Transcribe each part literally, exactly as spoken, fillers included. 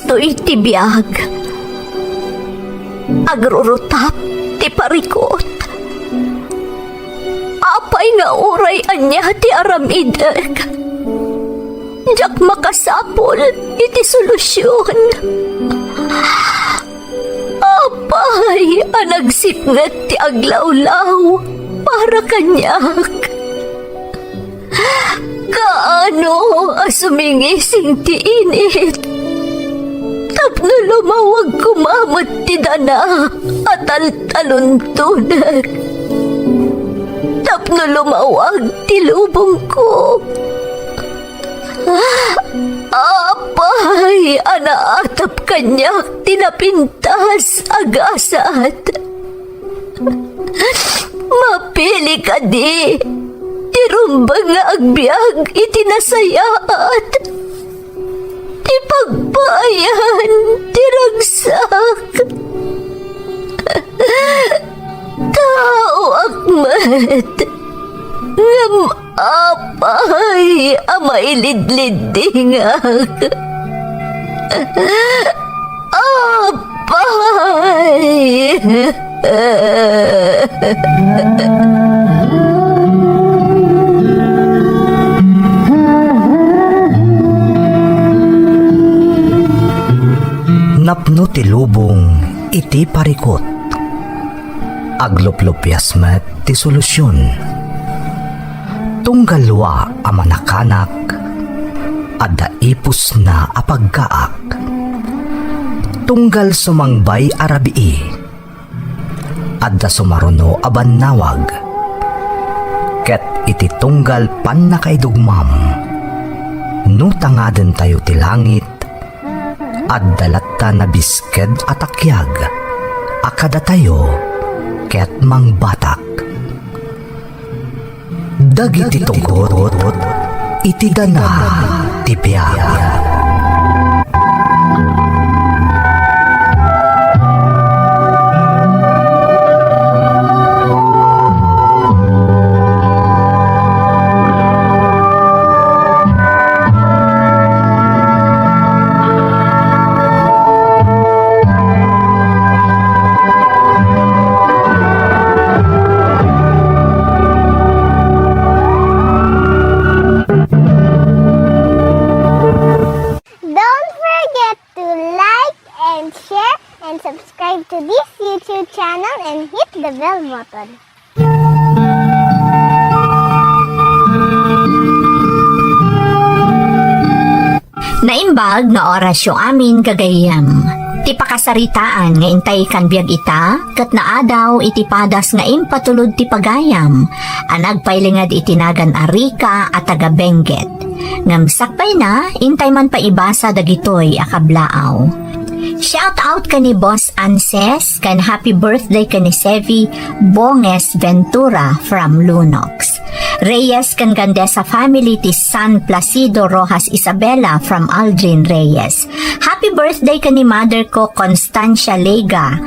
Daytoy ti biag. Agrurutap ti parikut. Apay nga uray ania ti aramidek, diak makasapul iti solusion. Apay a nagsipnget ti aglawlaw para kaniak? Kaano a sumingising ti init tapno lumawag koma met ti dana a taltaluntonek, tapno lumawag ti lubongko? Apay a naatap kaniak ti napintas a gasat? Mapili kadi ti rumbeng nga agbiag iti nasayaat, ti pagpaayan ti ragsak. Taoak met, ngem apay a mailidliddingak? Apay! Napno ti lubong iti parikut. Agluplupias met ti solusion. Tunggal wa a manakanak, adda ipusna a paggaak. Tunggal sumangbay a rabii, adda sumaruno a bannawag. Ket iti tunggal pannakaidugmam, no tangadentayo ti langit, adda latta nabisked a takiag a kadatayo ket mangbatak. Dagiti tugot iti dana ti biag. Don't forget to like and share and subscribe to this YouTube channel and hit the bell button. Naimbag nga orasyo amin, gagayyem. Ti pakasaritaan nga intay kan biag ita, ket naadaw iti padas nga impatulod ti pagayam, a nagpailinged iti nagan a Rica a taga Benguet. Ngem sakbayna, intay man paibasa dagitoy a kablaaw. Shout out ken ni Boss Anses, ken happy birthday ken ni Sevi Bonges Ventura from Lunox. Reyes ken Gandesa family ti San Placido Rojas Isabela from Aldrin Reyes. Happy birthday ken ni mother ko, Constancia Lega,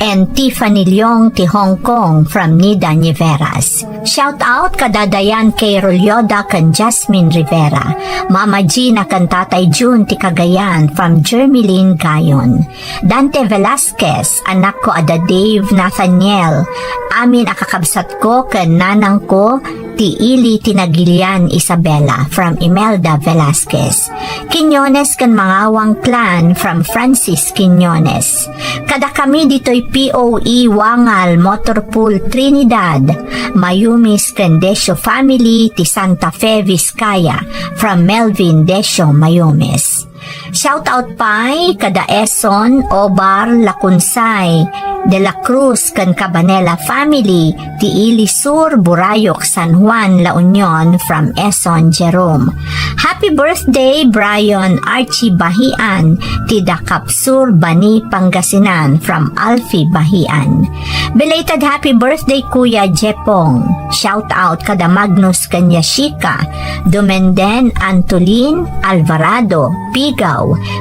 and Tiffany Leong ti Hong Kong from Nida Niveras. Shout out kada Dayan K. Rolyoda ken Jasmine Rivera, Mama Gina ken Tatay Jun ti Cagayan from Jermeline Gayon. Dante Velasquez, anakko a da Dave Nathaniel, amin a kakabsatko ken nanangko ti ili ti Nagilian Isabela from Imelda Velasquez. Quiñones ken Mangawang clan from Francis Quiñones. Kadakami ditoy P O E Wangal Motor Pool Trinidad, Mayumis ken Decio family ti Santa Fe, Vizcaya from Melvin Decio Mayumis. Shout out pay kada Eson, Obar, Lacunsay, De La Cruz ken Cabanela family ti Ili Sur, Burayok, San Juan, La Union from Eson Jerome. Happy birthday, Brian Archie Bahian, ti Dakap Sur, Bani, Pangasinan from Alfie Bahian. Belated happy birthday, Kuya Jepong. Shout out kada Magnus ken Yashika, Dumenden, Antolin, Alvarado, Pigaw,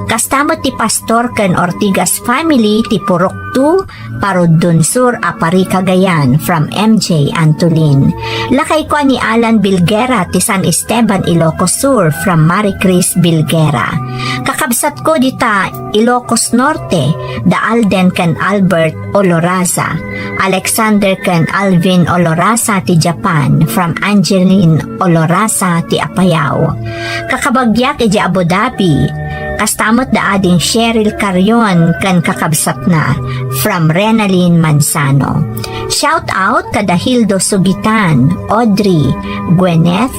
Kasta met ti pastor ken Ortigas family ti Purok two, Paruddon Sur a Pari, Cagayan, from M J Antolin. Lakayko a ni Alan Bilguera ti San Esteban, Ilocos Sur, from Marie Chris Bilguera. Kakabsatko dita Ilocos Norte, da Alden ken Albert Oloraza, Alexander ken Alvin Oloraza ti Japan, from Angeline Oloraza ti Apayao. Kakabagyak iti Abu Dhabi, kasta met da ading Cheryl Carrion ken kakabsatna, from Renalyn Manzano. Shout out kada Hildo Sugitan, Audrey, Gwyneth,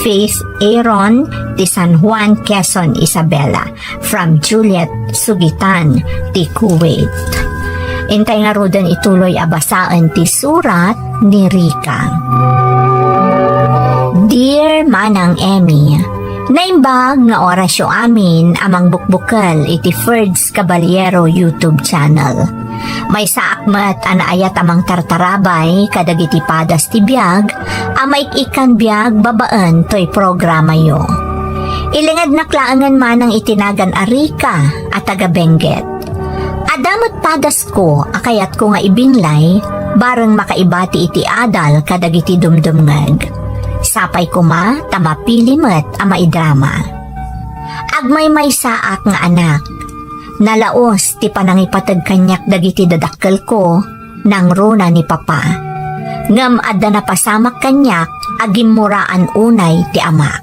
Faith Aaron, ti San Juan, Quezon, Isabela, from Juliet Sugitan, ti Kuwait. Intay ngaruden ituloy a basaen ti surat ni Rica. Dear Manang Emmy, naimbag nga orasyo amin a mangbukbukel iti Ferds Caballero YouTube channel. Maysaak met a naayat a mangtartarabay kadagiti padas ti biag a maik-ikkan biag babaen toy programayo. Ilingednak laengen manang iti nagan a Rica a taga Benguet. Adda met padasko a kayatko nga ibinlay bareng makaibati iti adal kadagiti dumdumngeg. Sapay koma ta mapili met a maidrama. Agmaymaysaak nga anak. Nalaos ti panangipateg kaniak dagiti dadakkelko, nangruna ni Papa. Ngem adda napasamak kaniak a gimmuraan unay ti amak.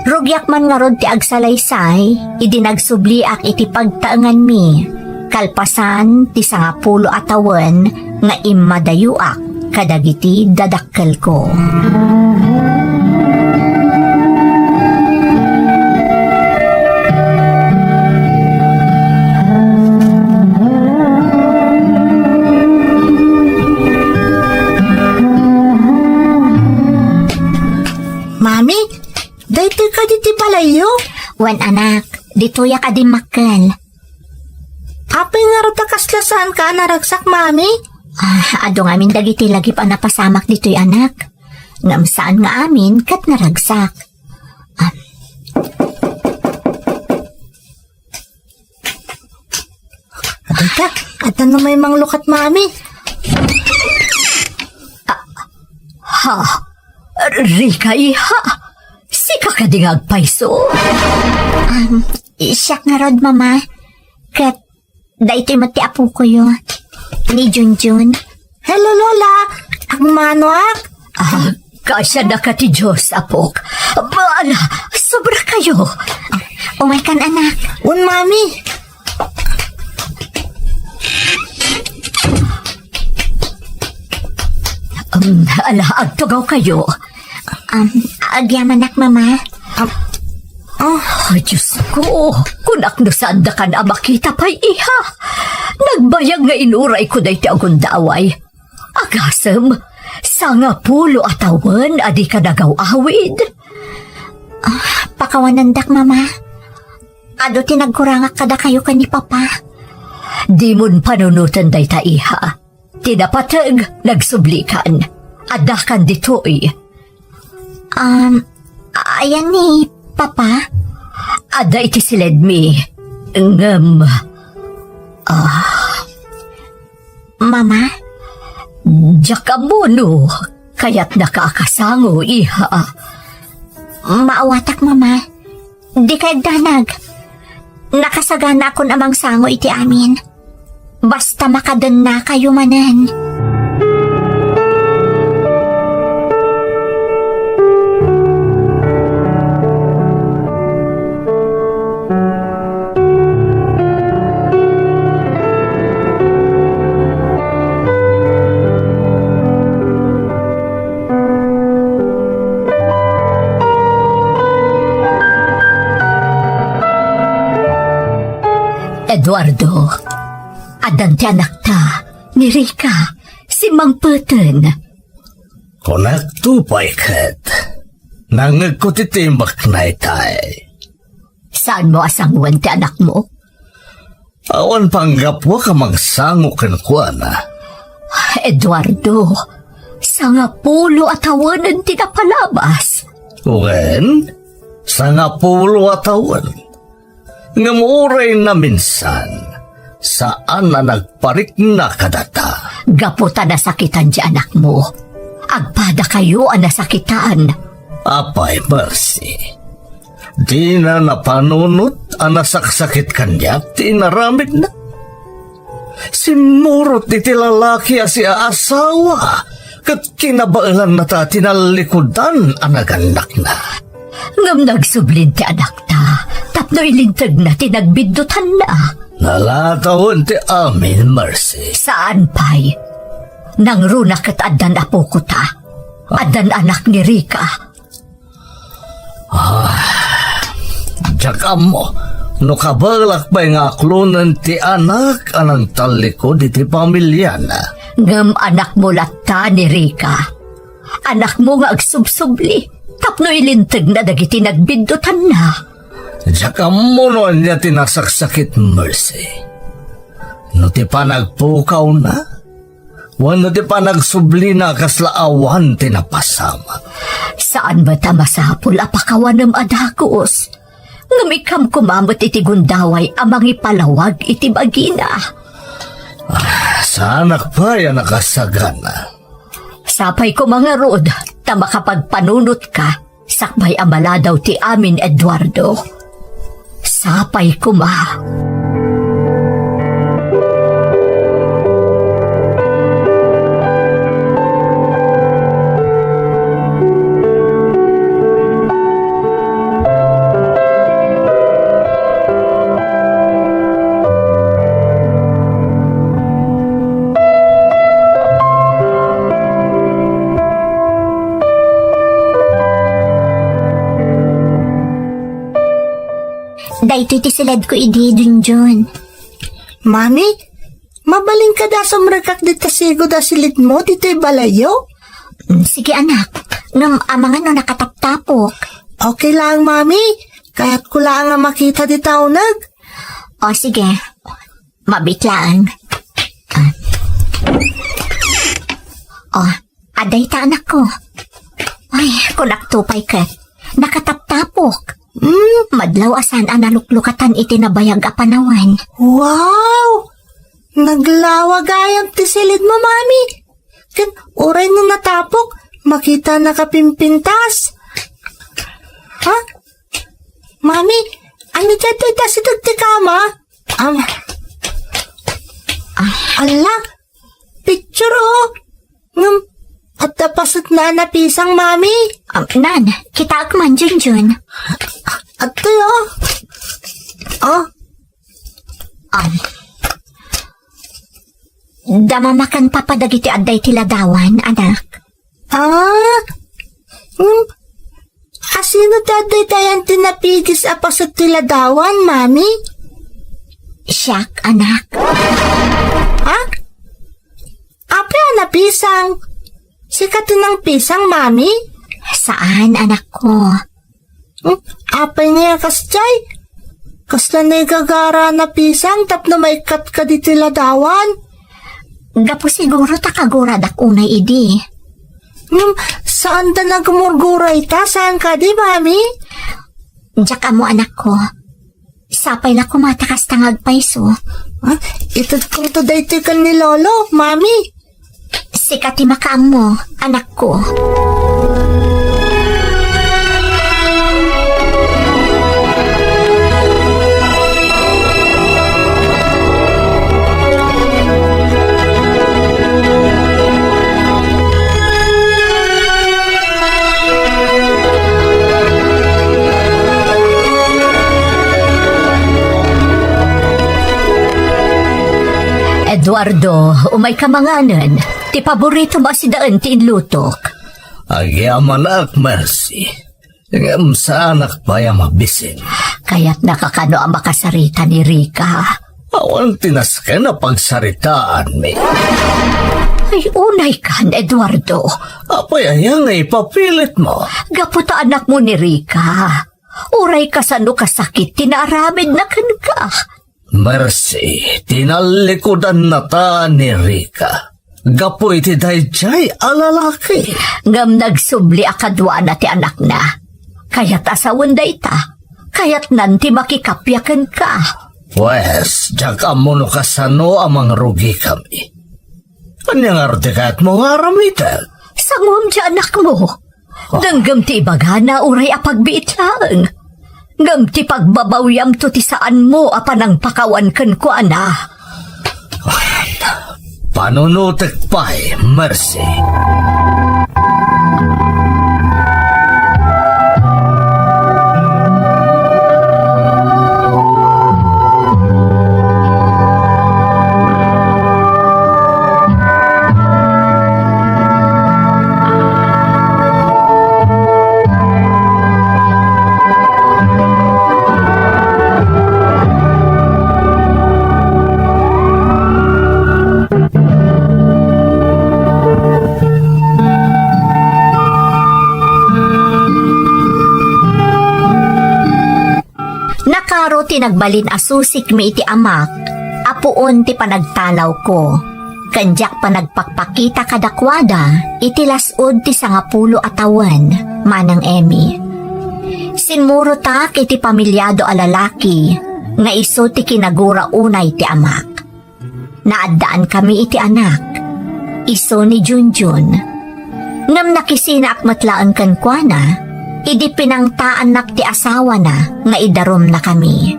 Rugiak man ngarud ti agsalaysay idi nagsubliak iti pagtaenganmi, kalpasan ti sangapulo a tawen nga immadayoak kadagiti dadakkelko. Mami, daytoy kadi ti balayyo? Wen, anak, ditoyak a dimmakkel. Apay ngarud a kasla saanka a naragsak, Mami? Ah, adu ngamin dagiti lagip a napasamak ditoy, anak. Ngem saan nga amin ket naragsak. Ah. Adda, adda no may manglukat, Mami. Ah, ha? Rica, iha? Sika kadi nga agpayso? Um, siak ngarud, Mama. Ket daytoy met ti apokoyo, ni Junjun. Hello, Lola. Agmanoak. Ah, kasiadaka ti Dios, apok. Baala, sobra kayo. Umaykan, anak. Un, Mami. Um, ala, agtugaw kayo. Um, agyamanak, Mama. Um, oh. Ay, Diyos ko, kunak no saandakan a makita pay, iha. Nagbayag nga inurayko dayta agundaway. Agasem, sangapulo a tawen a dika nagaw-awid. Ah, pakawanandak, Mama. Adu ti nagkurangak kadakayo ken ni Papa. Dimon panunoten dayta, iha. Ti napateg, nagsublikan. Addakan ditoy. Um, ayan ni Papa? Adda iti siledmi. Ngem, ah, Mama? Diak ammo no kayatnaka a kasango, iha. Maawatak, Mama. Dika agdanag. Nakasaganakon a mangsango iti amin. Basta makadennakayo manen. Eduardo, addan ti anakta, ni Rica, simmangpeten. Kunakto pay ket, nangngegko ti timbakna itay. Saanmo a sangoen ti anakmo? Awan panggapuak a mangsango kenkuana. Eduardo, sangapulo a tawenen ti napalabas. Wen, sangapulo a tawen. Ngem uray naminsan, saan a nagparikna kadata. Gapu ta nasakitan ti anakmo, agpadakayo a nasakitan. Apay, Mercy, dina napanunot a nasaksakit kaniak ti inaramidna? Simmurot iti lalaki a siaasawa ket kinabaelannata ti nallikudan a nagannakna. Ngem nagsublin ti anakta tapno ilintegna ti nagbiddutanna. Nalatawen ti amin, Mercy. Saan pay. Nangruna ket addan apokota. Addan anak ni Rica. Ah, diak ammo no kabaelak pay nga aklonen ti anak a nangtallikud iti pamiliana. Ngem anakmo latta ni Rica. Anakmo nga agsubsubli tapno ilintegna dagiti nagbiddutanna. Diak ammo no ania ti nasaksakit, Mercy. No ti panagpukawna, wenno ti panagsublina, kasla awan ti napasamak. Saan met a masapul a pakawanem a dagus, ngem ikkam koma met iti gundaway a mangipalawag iti bagina. Ah, saanak pay a nakasagana. Sapay koma ngarud ta makapagpanunotka sakbay a maladaw ti amin, Eduardo. Sapay koma. Daytoy ti siledko idi, Junjun. Mami, mabalin kada sumrekak dita sigud a silidmo ditoy balayyo? Mm, sige, anak. Ngem amangan no nakataptapok. Okay lang, Mami. Kayatko lang a makita dita uneg. O, sige. Mabit laeng. Ah. O, adda ita, anakko. Ay, kunakto pay ket. Nakataptapok. Hmm, madlaw a saan a naluklukatan iti nabayag a panawen. Wow! Naglawa gayam ti silidmo, Mami. Ken uray no natapok, makita nakapimpintas. Ha? Mami, ania dayta asideg ti kama? Am. Ay, ala, picture, oh. Ngem, adda pasetna a napisang, Mami. Am, nan, kitaek man, Junjun. Adtoy, oh. Oh. Am. Damamakan papa dagiti adda iti ladawan, anak. Ah? Ngem, asino ti adda iti ayan ti napigis a paset ti ladawan, Mami? Siak, anak. Ha? Apay a napisang? Sika ti nangpisang, Mami? Saan, anakko. Hmm? Apay ngay a kasdiay? Kasla naigagara a napisang tapno maikkatka ditoy ladawan? Gapu siguro ta kaguradak unay idi. Ngem, saanda nagmurgura ita, saan kadi, Mami? Diak ammo, anakko. Sapay la koma ta kasta nga agpayso. Ah, itedkon to daytoy ken ni Lolo, Mami. Sika ti makaammo, anakko. Eduardo, umayka manganen. Ti paboritom a sidaen ti inlutok. Agyamanak, Mercy. Ngem saanak pay a mabisin. Kayatnaka kano a makasarita ni Rica? Awan ti nasken a pagsaritaanmi. Ay, unaykan, Eduardo. Apay aya nga ipapilitmo? Gapu ta anakmo ni Rica. Uray kasano kasakit ti naaramidna kenka. Mercy, tinallikudannata ni Rica gapu iti daydiay a lalaki. Ngem nagsubli a kaduana ti anakna. Kayat a sawen dayta. Kayatnan ti makikappia kenka. Pues, diak ammo no kasano a mangrugikami. Ania ngarud ti kayatmo nga aramidek? Sanguam ti anakmo. Denggem ti ibagana uray a pagbiit laeng. Ngem ti pagbabawiamto ti saanmo a panangpakawan kenkuana. Panunotek pay, Mercy. Nakaro ti nagbalin a susikmi iti amak a puon ti panagtalawko, ken diak panagpakpakita kadakuada iti las-ud ti sangapulo a tawen, Manang Emmy. Simmurotak iti pamilyado a lalaki nga isu ti kinagura unay ti amak. Naaddaankami iti anak, isu ni Junjun. Ngem nakisinaak met laeng kenkuana idi pinangtaannak ti asawana nga idarumnakami.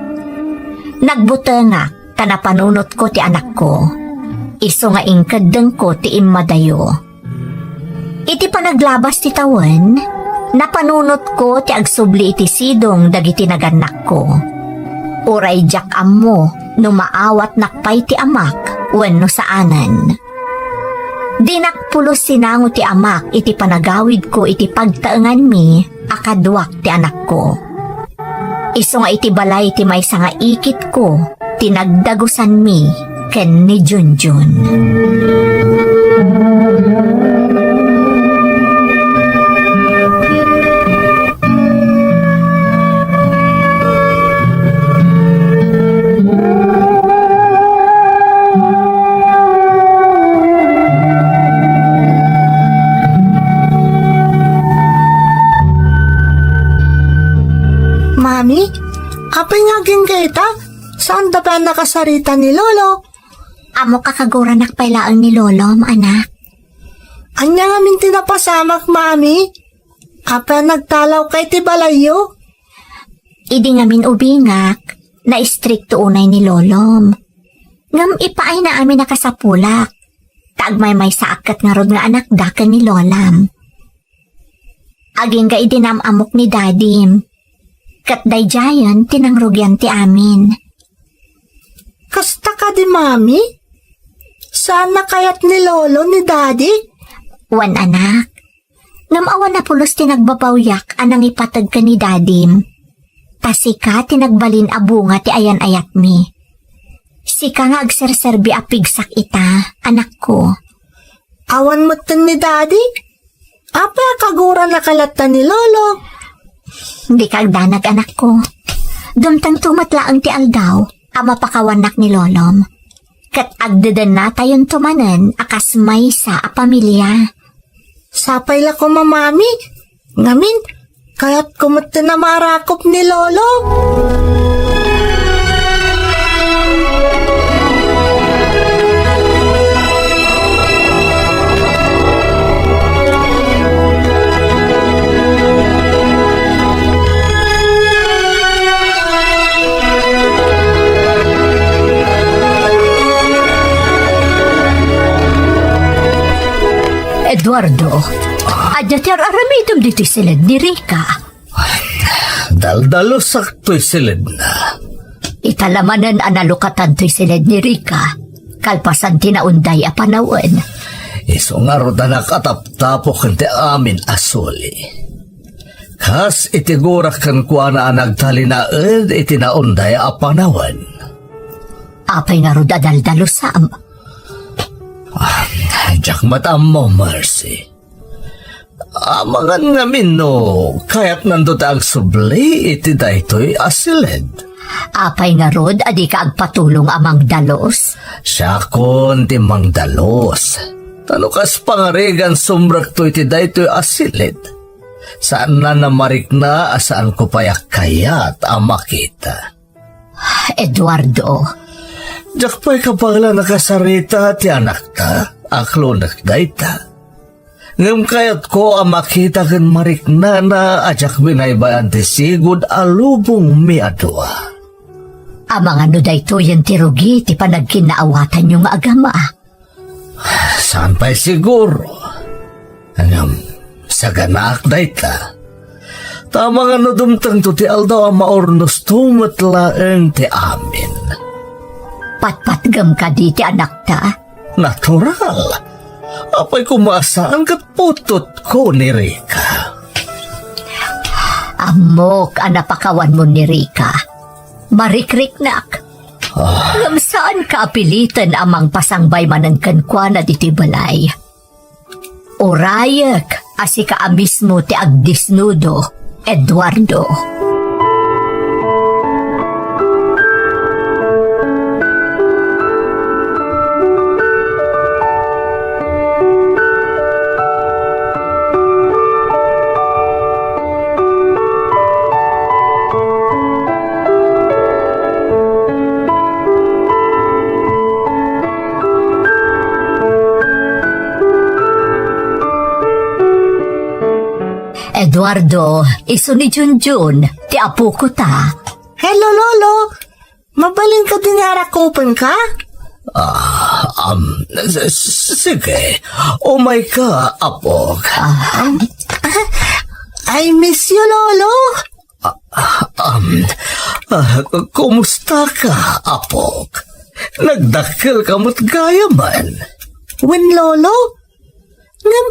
Nagbutengak ta napanunotko ti anakko, isu nga inkeddengko ti immadayo. Iti panaglabas ti tawen, napanunotko ti agsubli iti sidong dagiti nagannakko. Uray diak ammo no maawatnak pay ti amak wenno saanen. Dinak pulos sinango ti amak iti panagawidko iti pagtaenganmi a kaduak ti anakko. Isu nga iti balay ti maysa nga ikitko ti nagdagusanmi ken ni Junjun. Mami, apay nga agingga ita? Saanda pay a nakasarita ni Lolo? Ammok a kaguranak pay laeng ni Lolom, anak. Ania ngamin ti napasamak, Mami? Apay a nagtalawka iti balayyo? Idi ngamin ubingak, naistrikto unay ni Lolom. Ngem ipaayna amin a kasapulak, ta agmaymaysaak ket ngarud nga anakda ken ni Lolam. Agingga idi naam-ammok ni Dadim, ket daydiayen ti nangrugian ti amin. Kasta kadi, Mami? Saan a kayat ni Lolo ni Dadi? Wen, anak. Ngem awan a pulos ti nagbabawiak a nangipateg ken ni Dadim. Ta sika ti nagbalin a bunga ti ayan-ayatmi. Sika nga agserserbi a pigsak ita, anakko. Awan metten ni Dadi? Apay a kagurana kalatta ni Lolo? Dika agdanag, anakko. Dumtengto met laeng ti aldaw a mapakawannak ni Lolom. Ket agdedennatayonto manen a kas maysa a pamilia. Sapay la koma, Mami. Ngamin, kayatko metten a marakop ni Lolo. Eduardo, ania ti ar-aramidem ditoy siled ni Rica? Daldalusak toy siledna. Ita la manen a nalukatan toy siled ni Rica, kalpasan ti naunday a panawen. Isu ngarud a nakataptapo ken ti amin a suli. Kas iti gurak kenkuana a nagtalinaed iti naunday a panawen. Apay ngarud a daldalusam? Ah, diak met ammo, Mercy. Amangan ngamin no kayatnanto ti agsubli iti daytoy a siled. Apay ngarud a dika agpatulong a mangdalus? Siakon ti mangdalus. Ta no kas pangarigan sumrekto iti daytoy a siled, Saanna a marikna a saanko pay a kayat a makita. Eduardo. Diak pay kabaelan a kasarita ti anakta, aklonek dayta. Ngem kayatko a makita ken mariknana a diak binaybay-an ti sigud a lubongmi a dua. Amangan no daytoyen ti rugi ti panagkinnaawatanyo nga agama. Saan pay siguro. Ngem, saganaak dayta. Ta amangan no dumtengto ti aldaw a maurnosto met laeng ti amin. Patpatgem kadi ti anakta? Natural. Apay koma a saan ket putotko ni Rica? Ammok a napakawanmo ni Rica. Marikriknak. Ah. Ngem saanka a piliten a mangpasangbay manen kenkuana ditoy balay. Urayek a sika a mismo ti agdesnudo, Eduardo. Eduardo, isu ni Junjun, ti apoko ta. Hello, Lolo. Mabalin kadi nga arakupenka? Ah, um, s-, s-, sige. Umayka, apok. Ah. Um, I miss you, Lolo. Ah, um, ah, kumusta ka, apok? Nagdakkel ka met gayamen. Wen, Lolo. Ngem,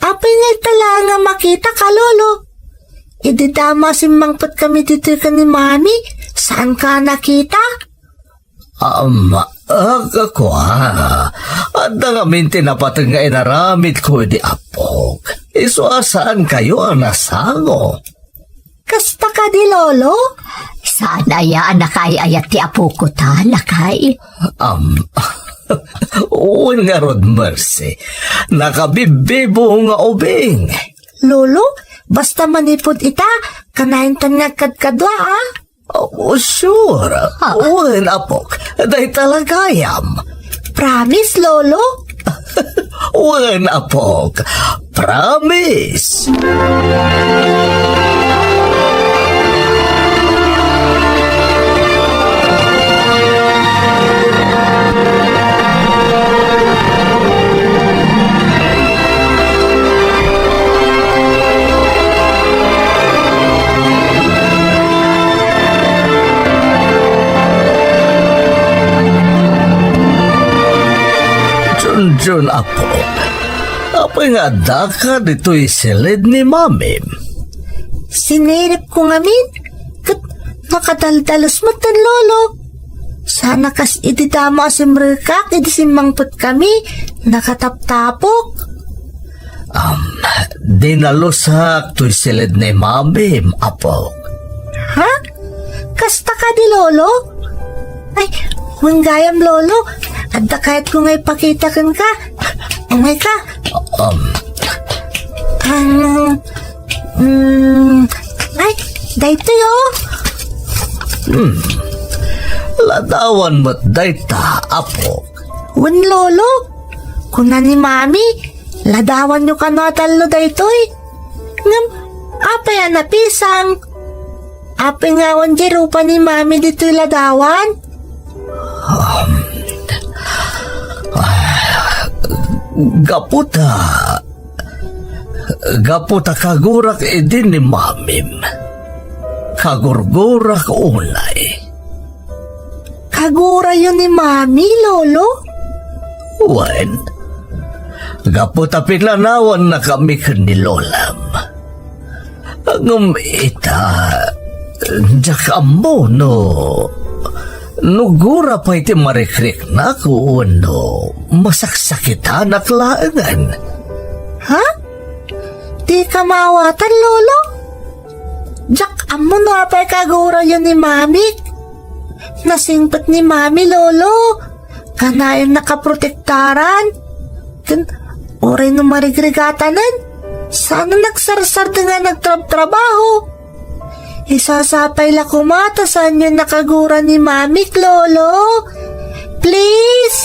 apay nga ita laeng a makitaka, Lolo? Idi damo a simmangpetkami ditoy ken ni Mami, saanka a nakita? Um, ah, kua, adda ngamin ti napateg nga inaramidko idi apok. Isu a saankayo a nasango. Kasta kadi, Lolo? Saan aya a nakaay-ayat ti apoko ta, lakay? Um, wen ngarud, Mercy, nakabibbibo nga ubing. Lolo, basta manipud ita, kanayon tan nga agkadkadua, a? Oh, sure. Ah. Wen, apok. Dayta la gayam. Promise, Lolo? Wen, apok. Promise. Junjun, apok, apay nga addaka ditoy silid ni Mamim? Siniripko ngamin, ket nakadaldalus met ni Lolo. Sana kas idi damo a simrekak idi simmangpetkami, nakataptapok. Um, dinalusak toy silid ni Mamim, apok. Ha? Kasta kadi, Lolo? Ay, wen gayam, Lolo. Adda kayatko nga ipakita kenka. Umayka. Um. Ang, mm, ay, daytoy, oh. Hmm. Ladawan met dayta, apok. Wen, Lolo. Kuna ni Mami, ladawanyo kano a tallo daytoy. Ngem, apay a napisang? Apay nga awan diay rupa ni Mami ditoy ladawan? Um, ah, gapu ta, gapu ta kagurak idi ni Mamim. Kagurgurak unay. Kagurayo ni Mami, Lolo? Wen, gapu ta pinanawannakami ken ni Lolam. Ngem ita, diak ammo no, no gura pay ti marikriknak wenno masaksakitanak laengen. Ha? Dika maawatan, Lolo? Diak ammo no apay kagurayo ni Mami. Nasingpet ni Mami, Lolo. Kanayon nakaprotektaran. Ken, uray no marigrigatanen, Saan a nagsarsar nga nagtrabtrabaho? Isasapay la koma ta saanyo nakaguran ni Mamik, Lolo? Please?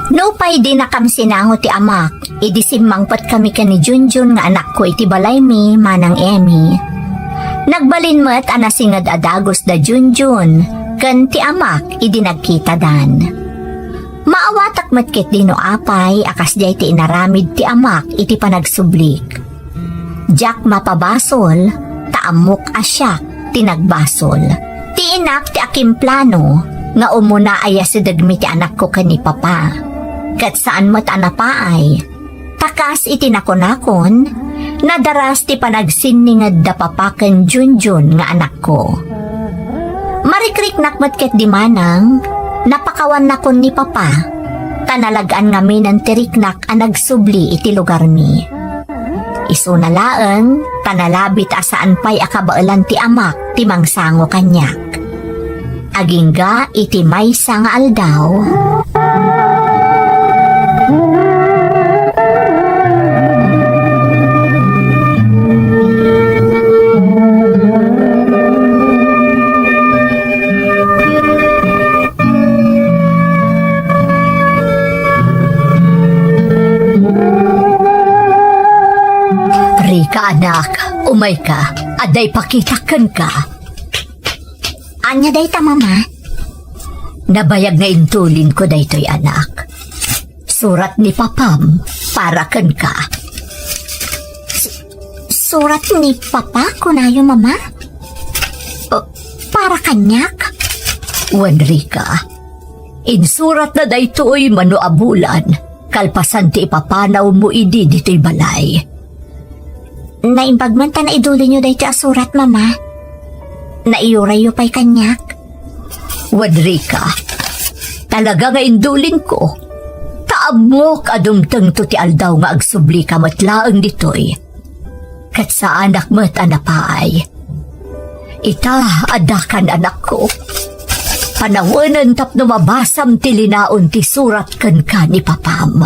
Nupay dinakam sinango ti amak, idi simmangpetkami ken ni Junjun nga anakko iti balaymi, Manang Emmy. Nagbalin met a nasinged a dagus da Junjun ken ti amak idi nagkitadan. Maawatak met ketdi no apay a kasdiay ti inaramid ti amak iti panagsublik. Diak mapabasol, ta ammok a siak ti nagbasol. Ti inak ti akimplano nga umuna a yasidegmi ti anakko ken ni Papa. Ket saan met a napaay, ta kas iti nakunakon, nadaras ti panagsinninged da Papa ken Junjun nga anakko. Marikriknak met ketdi manang, napakawannakon ni Papa, ta nalag-an ngaminen ti riknak a nagsubli iti lugarmi. Isuna laeng, ta nalabit a saan pay a kabaelan ti amak ti mangsango kaniak. Agingga iti maysa nga aldaw. Rika, anak, umayka, adda ipakitak kenka. Ania dayta, Mama? Nabayag nga indulinko daytoy, anak. Surat ni Papam para kenka. Surat ni Papa, kunayo, Mama? Uh, para kaniak? Wen, Rika, insuratna daytoy mano a bulan, kalpasan ti ipapanawmo idi ditoy balay. Naimbag man ta naidulinyo daytoy a surat, Mama. Naiyurayyo pay kaniak. Wen, Rika, talaga nga indulinko. Ta ammok a dumtengto ti aldaw nga agsublika met laeng ditoy. Ket saanak met a napaay. Ita, addakan, anakko. Panawenen tapno mabasam ti linaon ti surat kenka ni Papam.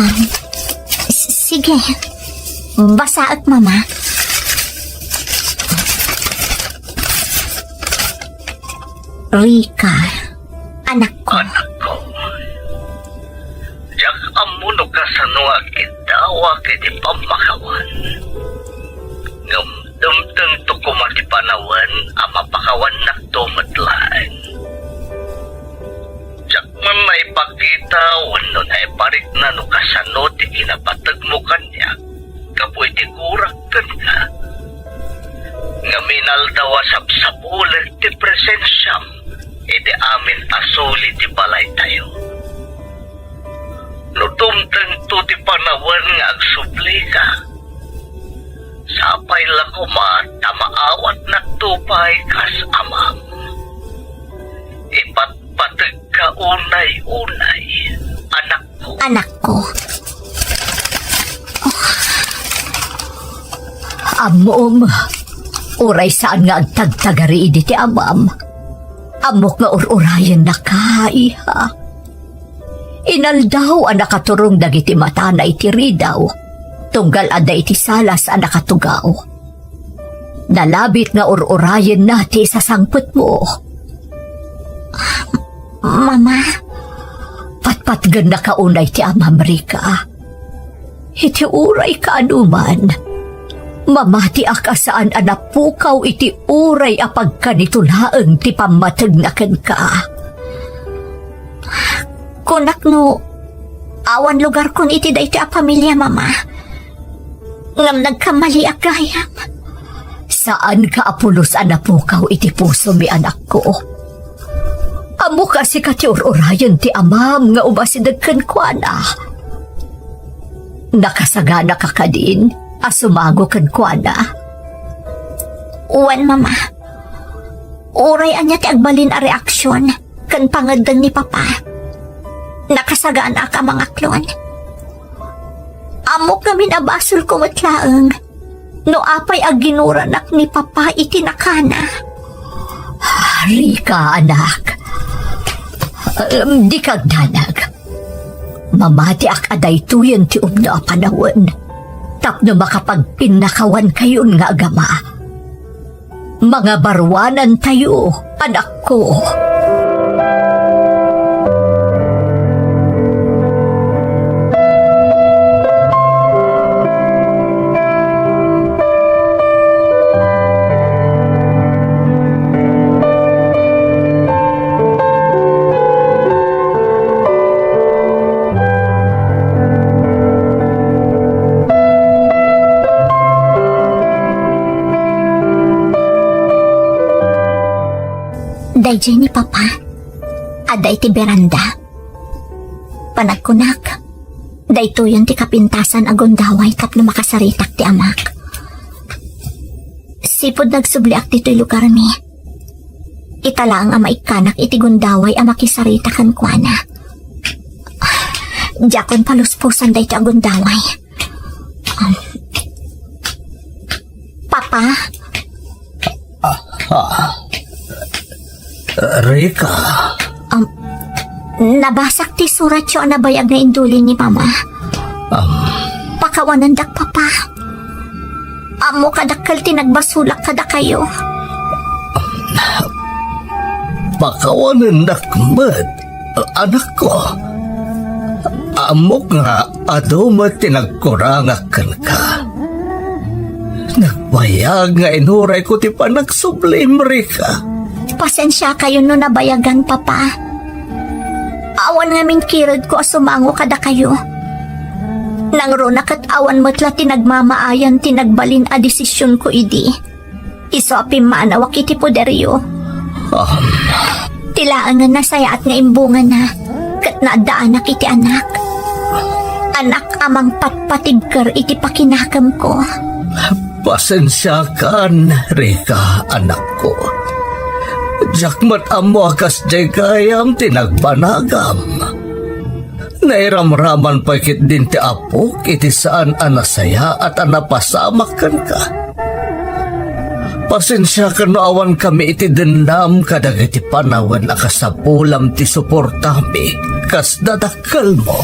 Um, s-, sige. Basaek, Mama. Rika, anakko. Anakko. Diak ammo no kasano nga agkiddawak iti pammakawan. Ngem dumtengto koma ti panawen a mapakawannakto met laeng. Diak man naipakita wenno naiparikna no kasano ti kinapategmo kaniak gapu iti gurak kenka. Ngem inaldaw a sapsapulek ti presensiam iti amin a suli ti balaytayo. No dumtengto ti panawen nga agsublika, sapay la koma ta maawatnakto pay kas amam. Ipatpategka unay-unay, anakko. Anakko. Ammom, uray saan nga agtagtagari idi ti amam, ammok nga ur-urayennaka, iha. Inaldaw a nakaturong dagiti matana iti ridaw, tunggal adda iti salas a nakatugaw. Nalabit nga ur-urayenna ti isasangpetmo. Mama? Patpatgennaka unay ti amam, Rika. Iti uray kaanuman, Mamatiak a saan a napukaw iti uray a pagkanito laeng ti pammategna kenka. Kunak no awan lugarkon iti daytoy a pamilia, Mama. Ngem nagkamaliak gayam. Saanka a pulos a napukaw iti pusomi, anakko. Ammok a sika ti ur-urayen ti amam nga umasideg kenkuana. Nakasagana ka kadin a sumango kenkuana? Wen, Mama. Uray ania ti agbalin a reaksion ken pangeddeng ni Papa, nakasaganaak a mangaklon. Ammok ngamin a basolko met laeng no apay a ginuranak ni Papa iti nakana. Rika, anak. Em, dika agdanag. Mamatiak a daytoyen ti umno a panawen tapno makapagpinnakawankayon nga agama. Mangabaruanantayo, anakko. Daydiay ni Papa, adda iti beranda. Panagkunak, daytoyen ti kapintasan a gundaway tapno makasaritak ti amak. Sipud nagsubliak ditoy lugarmi, ita laeng a maikkanak iti gundaway a makisarita kenkuana. Diakon palusposan daytoy a gundaway. Um, Papa? Ah, ah. Rika. Um, nabasak ti suratyo a nabayag nga induli ni Mama. Um. Pakawanendak, Papa. Ammok a dakkel ti nagbasolak kadakayo. Pakawanendak met, anakko. Ammok nga adu met ti nagkurangak kenka. Nagbayag nga inurayko ti panagsublim, Rika. Pasensiakayon no nabayagan, Papa. Awan ngamin kiredko a sumango kadakayo. Nangruna ket awan met la ti nagmamaayan ti nagbalin a desisionko idi. Isu a pimmanawak iti poderyo. Um. Ti laengen nasayaat nga imbungana, ket naaddaanak iti anak. Anak a mangpatpatigker iti pakinakemko. Pasensiakan, Rika, anakko. Diak met ammo a kasdiay gayam ti nagbanagam. Nairamraman pay ketdin ti apok iti saan a nasayaat a napasamak kenka. Pasensiakan no awankami iti dennam kadagiti panawen a kasapulam ti suportami kas dadakkelmo.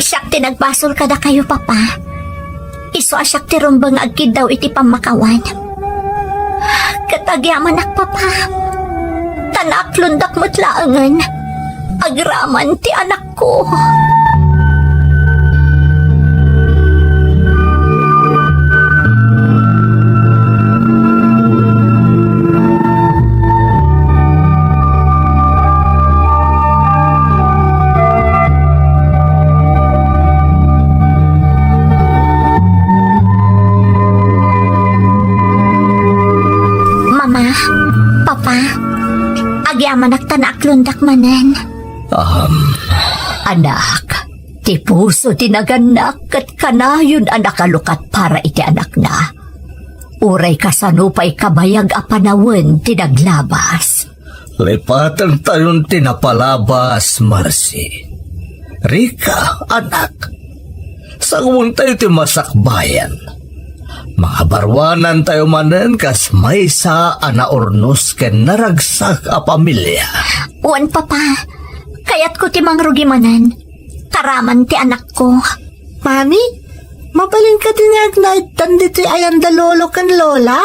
Siak ti nagbasol kadakayo, Papa. Isu a siak ti rumbeng nga agkiddaw iti pammakawan. Ket agyamanak, Papa, ta naaklondak met laengen agraman ti anakko. Mama, Papa, agyamanak ta naaklondak manen. Um. Anak, ti puso ti nagannak ket kanayon a nakalukat para iti anakna. Uray kasano pay kabayag a panawen ti naglabas. Lipatentayon ti napalabas, Marcy. Rika, anak, sanguentayo ti masakbayan. Mangabaruanantayo manen kas maysa a naurnos ken naragsak a pamilia. Wen, Papa, kayatko ti mangrugi manen. Karaman ti anakko. Mami, mabalin kadi nga agnaedtan ditoy ayan da lolo ken lola?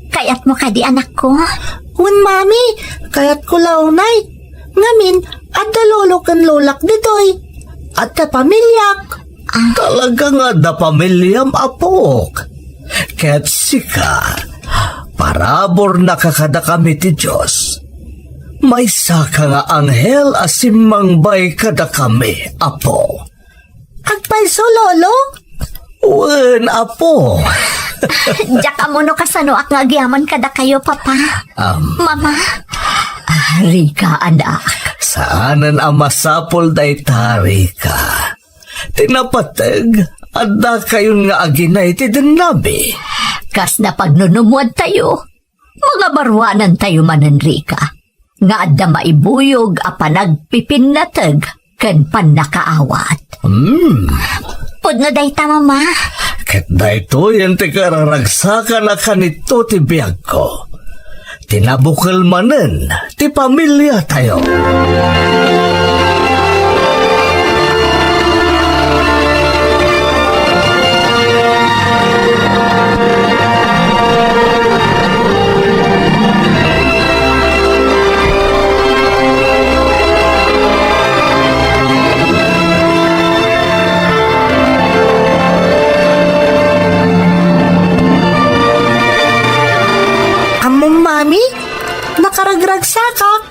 Kayatmo kadi, anakko? Wen, Mami, kayatko la unay. Ngamin, adda lolo ken lolak ditoy. Adda pamiliak. Ah. Talaga nga adda pamiliam, apok. Ket sika, paraburna kadakami ti Dios. Maysaka nga anghel a simmangbay kadakami, Apo. Agpayso, Lolo? Wen, Apo. Diak ammo no kasanoak nga agyaman kadakayo, Papa. Am. Mama, ah, Rica, anak. Saanen a masapul dayta, Rica. Ti napateg, addakayon nga aginay ti dennabi. Kas napagnunumuadtayo, mangabaruanantayo manen, Rica, nga adda maibuyog a panagpipinnateg ken pannakaawat. Hmm. Pudno dayta, Mama. Ket daytoyen ti kararagsakana kanito ti biagko. Ti nabukel manen ti pamiliatayo. Ammom, Mami? Nakaragragsakak.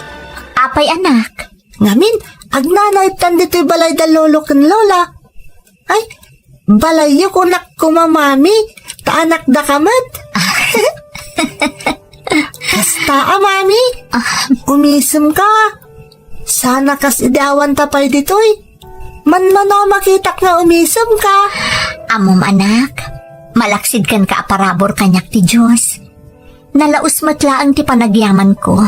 Apay, anak? Ngamin, agnanayon ditoy balay da lolo ken lola. Ay, balayyo kunak koma, Mami, ta anakdaka met. Kasta a, Mami. Ah. Umisemka. Saan a kas idi awanta pay ditoy. Manmano a makitak nga umisemka. Ammom, anak, malaksid kenka a parabur kaniak ti Dios. Nalaus met laeng ti panagyamanko.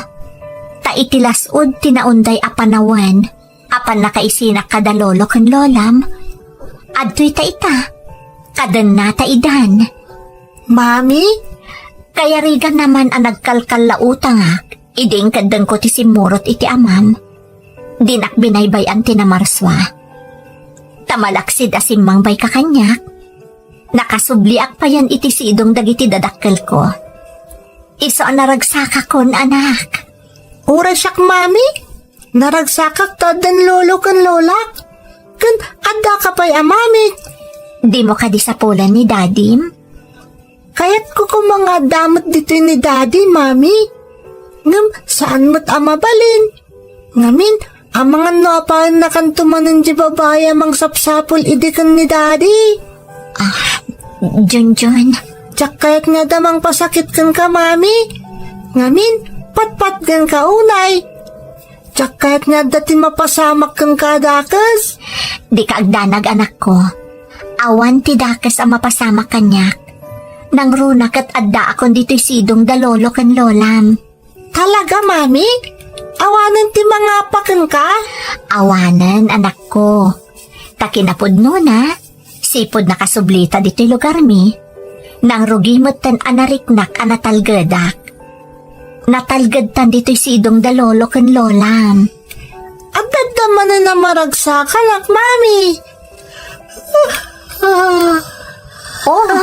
Ta iti las-ud ti naunday a panawen a pannakaisinak kada lolo ken lolam, adtoy ta ita, kadenna ta idan. Mami? Kayariganna man a nagkalkallautangak idi inkeddengko ti simmurot iti amam. Dinak binaybay-an ti namarsua. Ta malaksid a simmangbayka kaniak, nakasubliak payen iti sidong dagiti dadakkelko. Isu a naragsakakon, anak. Uray siak, Mami. Naragsakak ta addan lolo ken lolak. Ken addaka pay a mamik. Dimo kadi sapulan ni Dadim? Kayatko koma nga adda met ditoy ni Dadi, Mami. Ngem saan met a mabalin. Ngamin, amangan no apayennakanto manen di babai a mangsapsapul idi ken ni Dadi. Ah, Junjun. Diak kayat nga adda mangpasakit kenka, Mami. Ngamin, patpatgenka unay. Diak kayat nga adda ti mapasamak kenka a dakes. Dika agdanag, anakko. Awan ti dakes a mapasamak kaniak. Nangruna ket addaakon ditoy sidong da lolo ken lolam. Talaga, Mami? Awanen ti mangapa kenka? Awanen, anakko. Ta kinapudnona, sipud nakasublita ditoy lugarmi, nangrugi metten a nariknak a natalgedak. Natalgedtan ditoy sidong da lolo ken lolam. Adda manen a maragsakanak, Mami. Oh,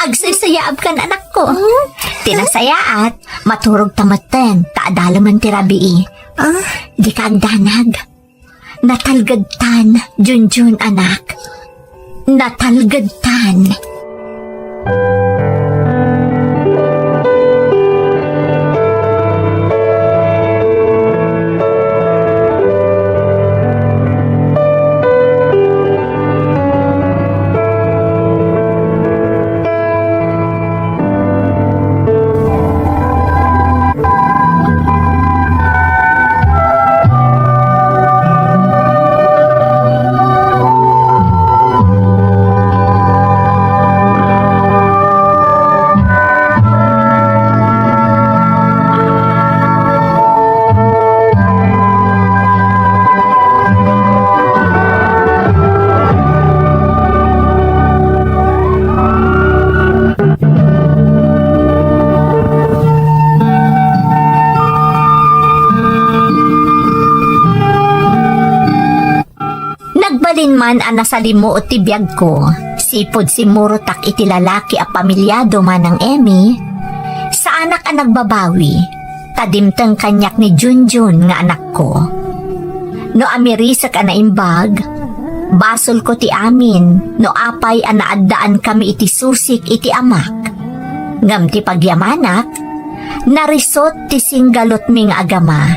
agsaysayaabkan, anakko. Hmm? Ti nasayaat, maturog ta metten, ta adalemen ti rabii. Ah? Dika agdanag. Natalgedtan, Junjun, anak. Natalgedtan. Nagbalin man a nasalimuot ti biagko, sipud simmurotak iti lalaki a pamilyado manang Emmy, saanak a nagbabawi, ta dimteng kaniak ni Junjun nga anakko. No amirisek a naimbag, Basolko ti amin no apay a naaddaankami iti susik iti amak. Ngem ti pagyamanak, narisut ti singgalutmi nga agama,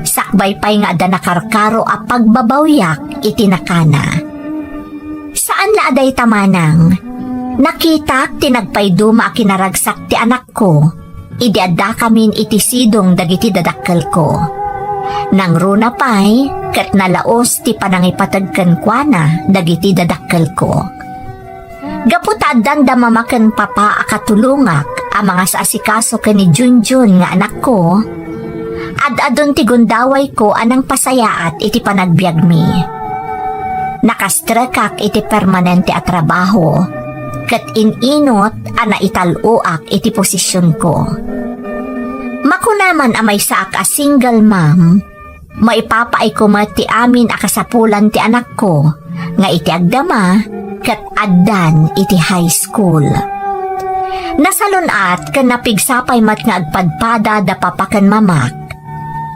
sakbay pay nga adda nakarkaro a pagbabawiak iti nakana. Saan la a dayta manang, nakitak ti nagpayduma a kinaragsak ti anakko idi addakamin iti sidong dagiti dadakkelko. Nangruna pay ket nalaus ti panangipateg kenkuana dagiti dadakkelko. Gapu ta addanda mama ken papa a katulongak a mangas-asikaso ken ni Junjun nga anakko, ad-adun ti gundawayko a nangpasayaat iti panagbiagmi. Nakastrekak iti permanente a trabaho, ket in-inut a naital-oak iti posisionko. Makuna man a maysaak a single mom, maipapaayko met ti amin a kasapulan ti anakko nga iti agdama ket addan iti high school. Nasalun-at ken napigsa pay met nga agpadpada da papa ken mamak,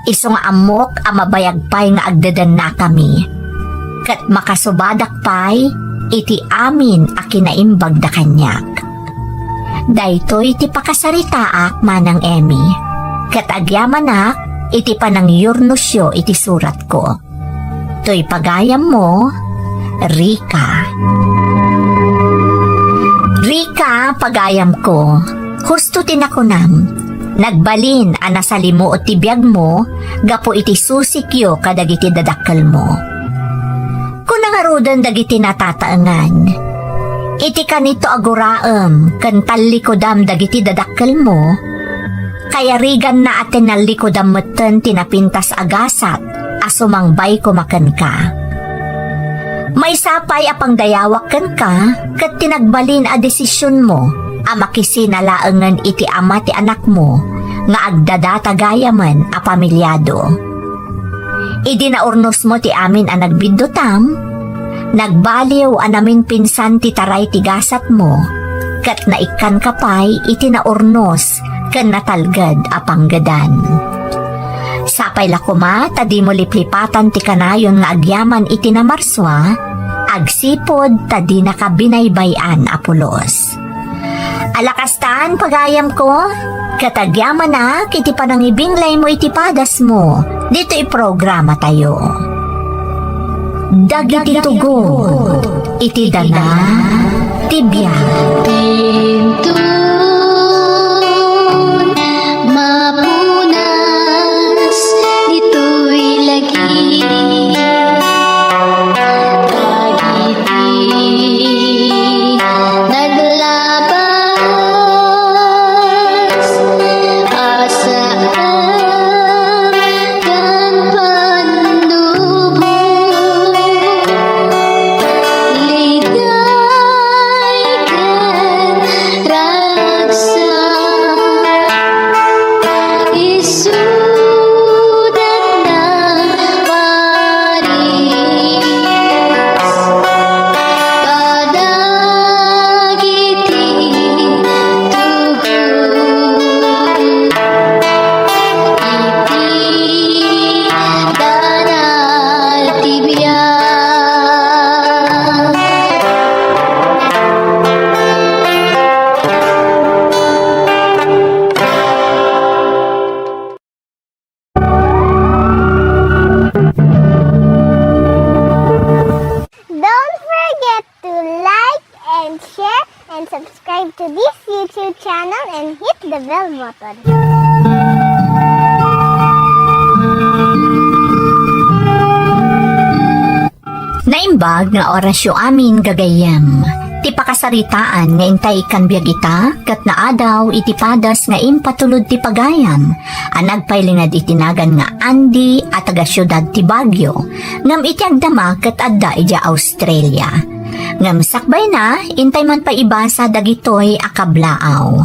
isu nga ammok a mabayag pay nga agdedennakami, ket makasubadak pay iti amin a kinaimbagda kaniak. Daytoy ti pakasaritaak, Manang Emmy, ket agyamanak iti panangyurnosyo iti suratko. Toy pagayammo, Rica. Rica, pagayamko, husto ti nakunam. Nagbalin a nasalimuot ti biagmo gapu iti susikyo kadagiti dadakkelmo. Kuna ngaruden dagiti natataengan, iti kanito a guraem ken tallikudam dagiti dadakkelmo, kayariganna a tinallikudam metten ti napintas a gasat a sumangbayko makenka. Maysa pay a pangdayawak kenka ket ti nagbalin a desisionmo a makisina laengen iti ama ti anakmo nga agdadata gayamen a pamiliado. Idi naurnosmo ti amin a nagbiddutam, nagbaliw a naminpinsan ti taray ti gasatmo, ket naikkanka pay iti naurnos ken natalged a panggedan. Sapay la koma ta dimo liplipatan ti kanayon nga agyaman iti namarsua, agsipud ta dinaka binaybay-an a pulos. Ala kastan, pagayamko, ket agyamanak iti panangibinglaymo iti padasmo ditoy programatayo. Dagiti tugon iti dana ti biag. Intun mapunas ditoy lagi. Dagiti naglabas a saan ken pannubo, ligay ken ragsak. Isuda Don't forget to like and share and subscribe to this YouTube channel and hit the bell button. Naimbag nga orasyo amin, gagayyem. Ti pakasaritaan nga intay ikkan biag ita ket naadaw iti padas nga impatulod ti pagayam a nagpailingad iti nagan nga Andy a taga-siudad ti Baguio, ngem iti agdama ket adda idiay Australia. Ngem sakbayna, intay man pay ibasa dagitoy a kablaaw.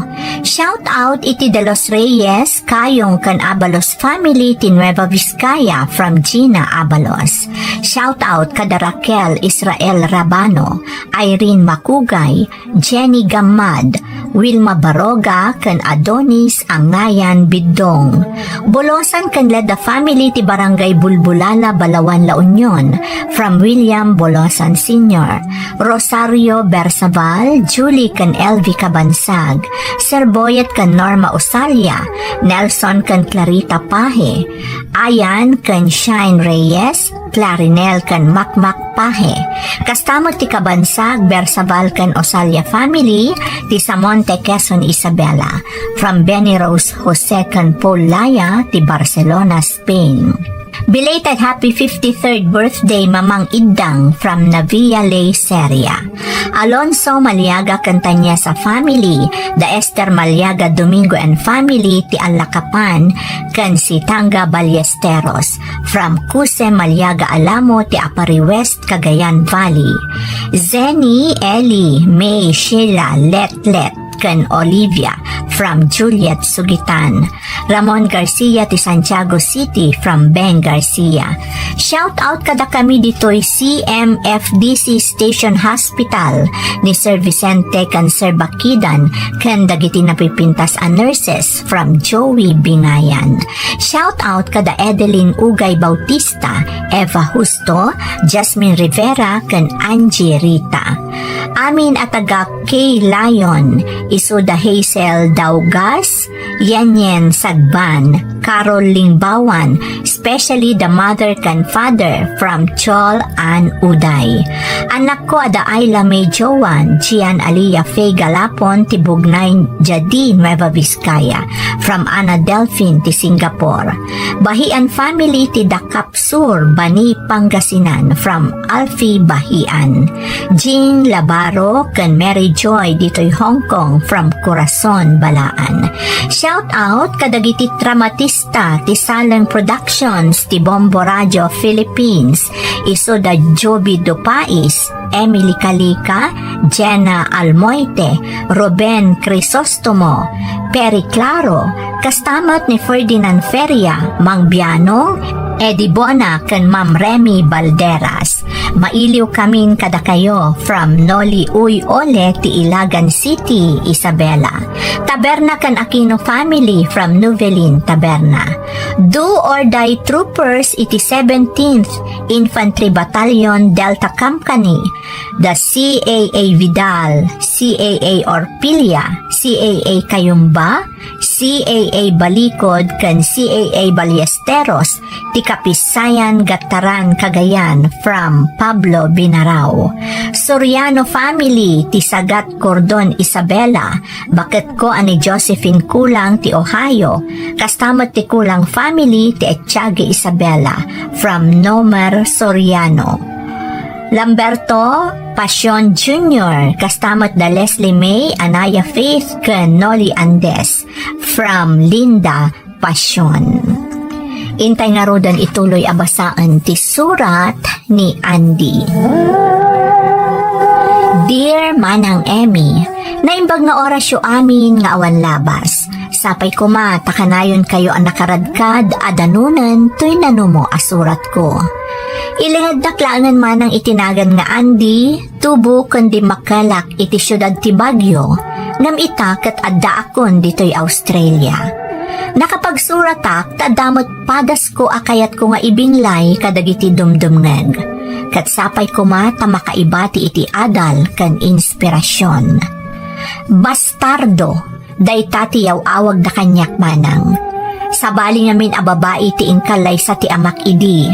Shout out iti De Los Reyes, Kayong ken Abalos family ti Nueva Vizcaya from Gina Abalos. Shout out kada Raquel Israel Rabano, Irene Makugay, Jenny Gammad, Wilma Baroga ken Adonis Angayan Biddong. Bolosan ken Leda family ti Barangay Bulbulala, Balaoan, La Union, from William Bolosan Senior. Rosario Bersaval, Julie ken Elvi Kabansag, Sir Boyet ken Norma Osalia, Nelson ken Clarita Pahe, Ayan ken Shine Reyes, Clarinel ken Makmak Pahe. Kasta met ti Kabansag, Bersaval ken Osalia family ti Samonte, Quezon, Isabela, from Benny Rose Jose ken Paul Laya ti Barcelona, Spain. Belated happy fifty-third birthday, Mamang Iddang from Navia Ley, Seria. Alonso Maliaga ken Tanyesa family, da Esther Maliaga Domingo and family ti Allakapan, ken Sitanga Ballesteros from Cuse Maliaga Alamo ti Aparri West, Cagayan Valley. Zenny, Ellie, May, Sheila, Letlet, ken Olivia from Juliet Sugitan. Ramon Garcia ti Santiago City from Beng Garcia. Shout out kadakami ditoy C M F D C Station Hospital ni Sir Vicente ken Sir Bakidan ken dagiti napipintas a nurses from Joey Bingayan. Shout out kada Edeline Ugay Bautista, Eva Husto, Jasmine Rivera, ken Angie Rita. Amin a taga K Lion, isuda Hazel Daugas, Yenyen Sagban, Carol Lingbawan, especially the mother ken father from Chol and Uday. Anakko a da Ayla May Joan, Gian Alia Faye Galapon, ti Bugnay, Jadi, Nueva Vizcaya, from Ana Delfin, ti Singapore. Bahian family, ti Dakap Sur, Bani, Pangasinan, from Alfie Bahian. Jean Labaro ken Mary Joy ditoy Hong Kong from Corazon, Balaan. Shout out kadagiti dramatista ti Saleng Productions ti Bombo Radio Philippines, isuda Joby Dupais, Emily Calica, Jenna Almoite, Ruben Crisostomo, Perry Claro, kasta met ni Ferdinand Feria, Mang Bianong, Eddie Bona, ken Ma'am Remy Balderas. Mailiw kamin kadakayo from Noli Uy Ole ti Ilagan City, Isabela. Taberna ken Aquino family from Nuvelin, Taberna. Do or Die Troopers iti seventeenth Infantry Battalion, Delta Company, da C A A Vidal, C A A Orpilia, C A A Cayumba, C A A Balikod, ken C A A Ballesteros, ti Kapisayan, Gattaran, Cagayan, from Pablo Binarao. Soriano family, ti Sagat, Cordon, Isabela, baketko a ni Josephine Kulang ti Ohio, kasta met ti Kulang family ti Etiague, Isabela, from Nomer Soriano. Lamberto Pasion Junior, kasta met da Leslie May, Anaya Faith, ken Noli Andes, from Linda Pasion. Intay ngaruden ituloy a basaen ti surat ni Andy. Dear Manang Emmy, naimbag nga orasyo amin nga awan labas. Sapay koma ta kanayonkayo a nakaradkad a danunen toy nanumo a suratko. Ilingednak laengen manang iti nagan nga Andy, tubo ken dimmakelak iti siudad ti Baguio, ngem ita ket addaakon ditoy Australia. Nakapagsuratak ta adda met padasko a kayatko nga ibinlay kadagiti dumdumngeg. Ket sapay koma ta makaibati iti adal ken inspirasion. Bastardo, dayta ti yaw-awagda kaniak manang. Sabali ngamin a babai ti inkallaysa ti amak idi,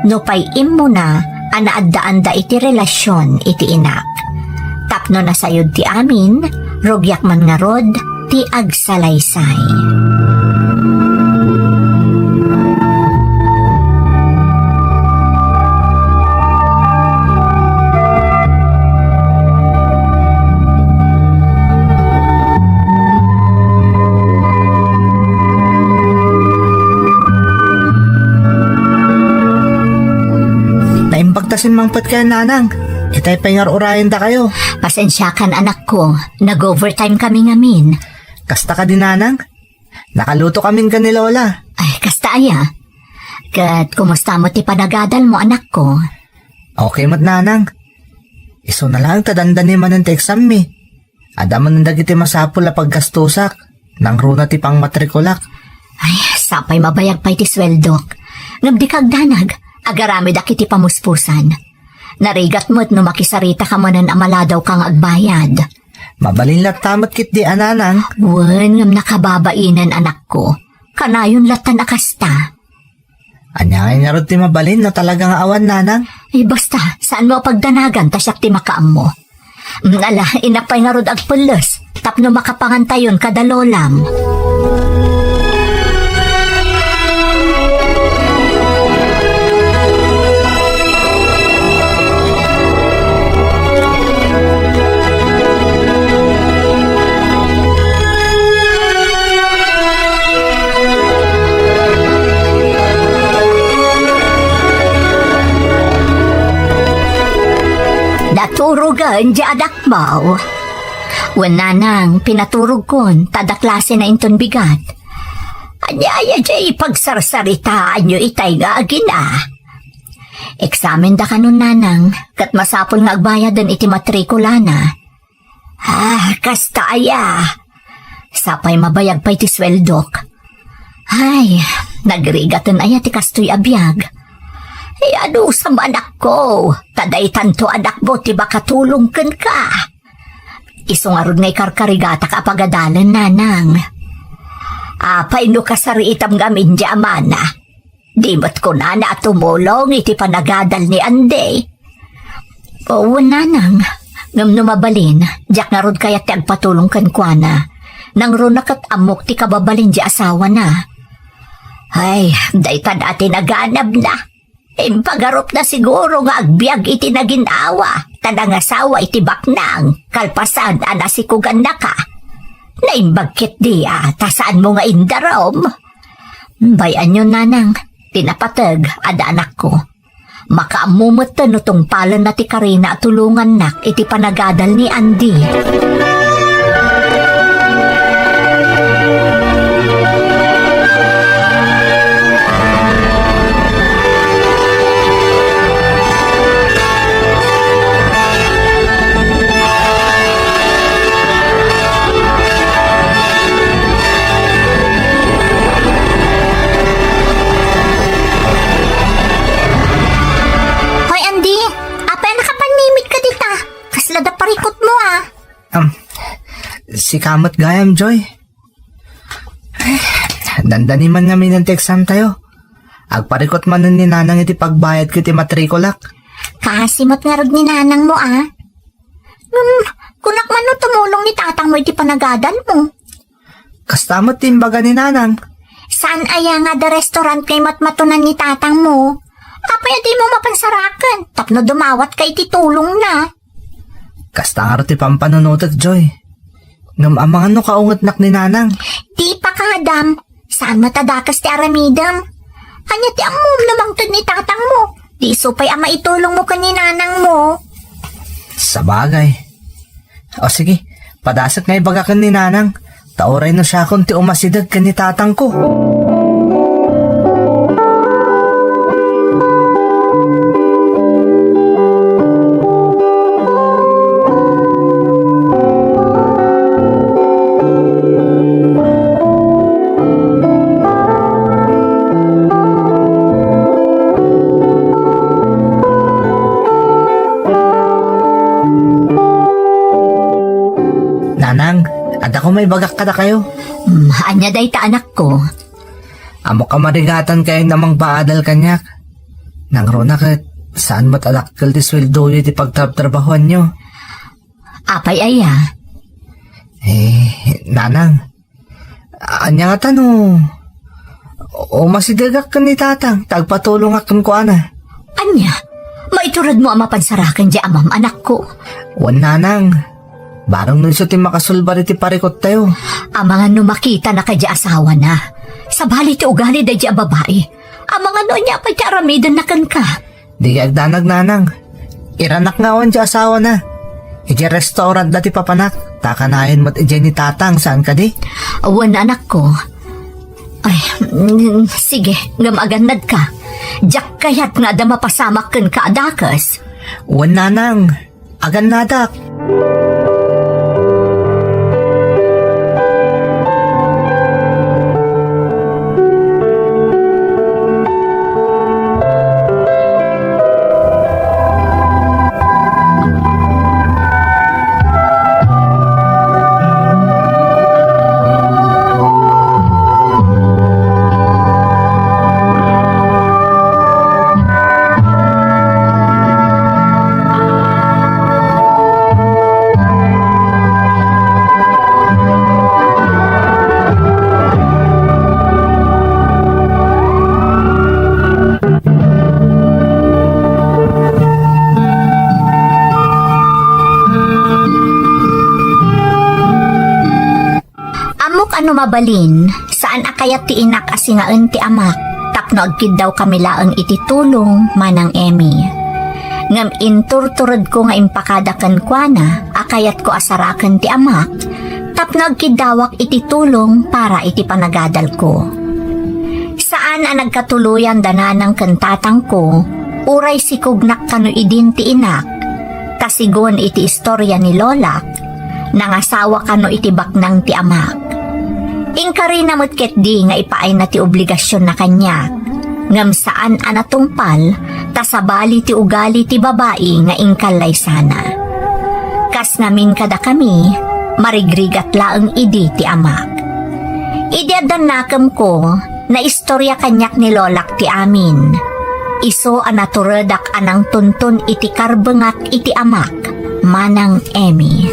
nupay immuna a naaddaanda iti relasion iti inak. Tapno nasayod ti amin, rugiak man ngarud ti agsalaysay. Naimbag ta simmangpet kayo, Nanang. Itay pay nga ur-urayen dakayo. Pasensiakan, anakko. Nag-overtime kami ngamin. Kasta kadi, Nanang? Nakalutokamin ken ni Lola. Ay, kasta aya. Ket kumusta met ti panagadalmo, anakko? Okay met, Nanang. Isuna laeng ta dandani manen ti exam-mi. Adda manen dagiti masapul a paggastusak. Nangruna ti pangmatrikulak. Ay, sapay mabayag pay ti sueldok. Ngem dika agdanag, agaramidak iti pamuspusan. Narigat met no makisarita ka manen a maladaw ka nga agbayad. Mabalin latta met ketdi a, Nanang. Wen, ngem nakababainen, anakko. Kanayon lattan a kasta. Ania ngay ngarud ti mabalin no talaga nga awan, Nanang? Ay, basta, saanmo a pagdanagan ta siak ti makaammo. Mm, ala, innak pay ngarud agpelles tapno makapangantayon kada lolam. Naturogen diay adakmo. Wen, Nanang, pinaturogkon, ta adda klasena inton bigat. Ania aya diay ipagsarsaritaanyo itay nga agina? Eksamenda kanon, Nanang, ket masapul nga agbayaden iti matrikulana. Ah, kasta aya. Sapay mabayag pay ti sueldok. Ay, nagrigaten aya ti kastoy a biag? Ay, anusam, anakko, ta daytanto adakmo ti makatulong kenka. Isu ngarud nga ikarkarigatak a pagadalen, Nanang. Apay no kasariitam ngamin diay amana? Di met kunana a tumulong iti panagadal ni Andy? Wen, Nanang. Ngem no mabalin, diak ngarud kayat ti agpatulong kenkuana. Nangruna ket ammok ti kababalin diay asawana. Ay, dayta dati naganabna. Impagarupna siguro nga agbiag iti naginnawa, ta nangasawa iti baknang, kalpasan a nasikugannaka. Naimbag ketdi a, ta saanmo nga indarum? Bay-anyon, Nanang, ti napateg, adda anakko. Makaammo metten no tungpalenna ti karina a tulongannak iti panagadal ni Andy. Hoy, Andy, apay a nakapannimit ka dita? Kasla da parikutmo, a. Um, sika met gayam, Joy. Dandani man ngamin ti exam tayo. Agparikut manen ni Nanang iti pagbayadko iti matrikulak. Kaasi met ngarud ni Nanangmo, a. Ngem, kunak man no tumulong ni Tatangmo iti panagadalmo. Kasta met ti imbaga ni Nanang. Saan aya nga adda restaurant nga imatmatunan ni Tatangmo? Apay a dimo mapansaraken tapno dumawatka iti tulongna? Kasta ngarud ti pampanunotek, Joy. Ngem amangan no kaungetnak ni Nanang? Di pakadam. Saan met a dakes ti aramidem? Ania ti ammom no mangted ni Tatangmo? Di isu pay a maitulongmo ken ni Nanangmo. Sabagay. O sige, padasek nga ibaga ken ni Nanang. Ta uray no siakon ti umasideg ken ni Tatangko. Nanang, adda ko maibagak kadakayo. Hmm, ania dayta, anakko? Ammok a marigatan kayo a mangpaadal kaniak. Nangruna ket saan met a dakkel ti sueldoyo iti pagtrabtrabahuanyo. Apay aya? Eh, Nanang, ania ngata no umasidegak ken ni Tatang, ta agpatulongak kenkuana? Ania? Maituredmo a mapansaraken diay amam, anakko? Wen, Nanang. Bareng no isu ti makasulbar iti parikuttayo. Amangan no makitana kadi asawana. Sabali ti ugali daydi a babai. Amangan no ania pay ti aramidenna kenka. Di agdanag, Nanang. Iranak nga awan ti asawana. Iti restaurant da ti papanak. Ta kanayon met idiay ni Tatang, saan kadi? Wen, anakko. Ay, mm, sige, ngem agannadka. Diak kayat nga adda mapasamak kenka a dakes. Wen, Nanang. Agannadak. Ammok a no mabalin, saan a kayat ti inak a singaen ti amak tapno agkiddawkami laeng iti tulong, Manang Emmy. Ngem inturturedko nga impakada kenkuana a kayatko a saraken ti amak tapno agkiddawak iti tulong para iti panagadalko. Saan a nagkatuloyan da nanang ken tatangko, uray sikognak kano idin ti inak, ta sigun iti istoria ni lolak, nangasawa kano iti baknang ti amak. Inkarina met ketdi nga ipaayna ti obligasionna kaniak, ngem saan a natungpal, ta sabali ti ugali ti babai nga inkallaysana. Kas ngamin kadakami, marigrigat laeng idi ti amak. Idi adda nakemko, naistoria kaniak ni lolak ti amin. Isu a naturedak a nangtuntun iti karbengak iti amak, Manang Emmy.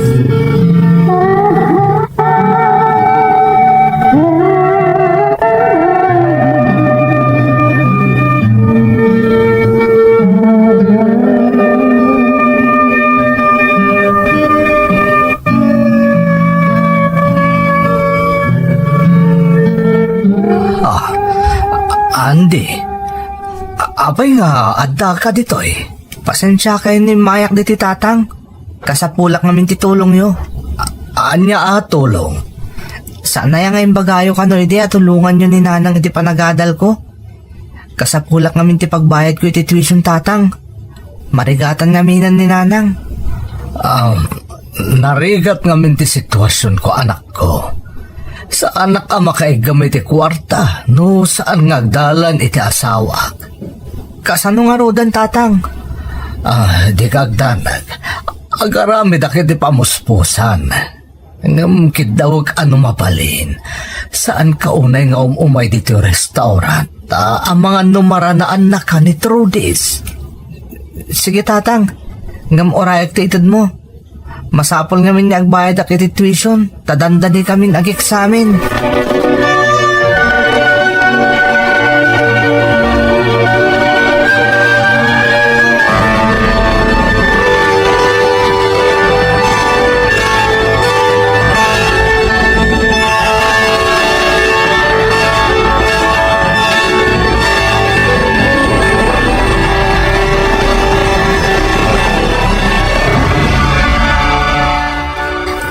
Ah, Andy, a-, apay nga addaka ditoy? Pasensiaka nga immayak ditoy, Tatang. Kasapulak ngamin ti tulongyo. A-, ania a tulong? Saan aya nga imbagayo kano idi a tulonganyo ni Nanang iti panagadalko? Kasapulak ngamin ti pagbayadko iti tuition, Tatang. Marigatan ngamin ni Nanang. Ah, narigat ngamin ti situasionko, anakko. Saanak a makaiggem iti kuarta no saan nga agdalan iti asawak. Kasano ngaruden, Tatang? Ah, dika agdanag. Agaramidak iti pamuspusan. Ngem kiddawek a no mabalin, saanka unay nga um-umay ditoy restaurant, ta amangan no maranaannaka ni Trudis. Sige, Tatang. Ngem urayek ti itedmo. Masapul ngamin nga agbayadak iti tuition, ta dandanikamin ageksamen.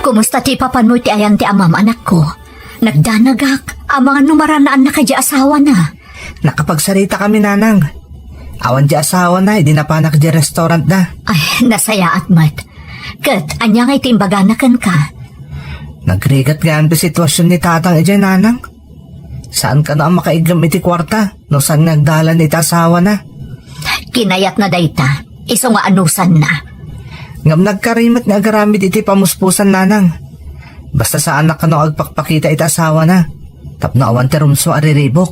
Kumusta ti ipapanmo iti ayan ti amam, anakko? Nagdanagak, amangan no maranaannaka diay asawana. Nakapagsaritakami, Nanang. Awan diay asawana idi napanak diay restaurantda. Ay, nasayaat met. Ket, ania nga iti imbagana kenka? Nagrigat gayam ti situasion ni Tatang idiay, Nanang. Saan kano a makaiggem iti kuarta no saan nga agdalan iti asawana. Kinayatna dayta, isu nga anusanna. Ngem nagkari met nga agaramid iti pamuspusan, Nanang. Basta saanak kano agpakpakita iti asawana, tapno awan ti rumsua a riribuk.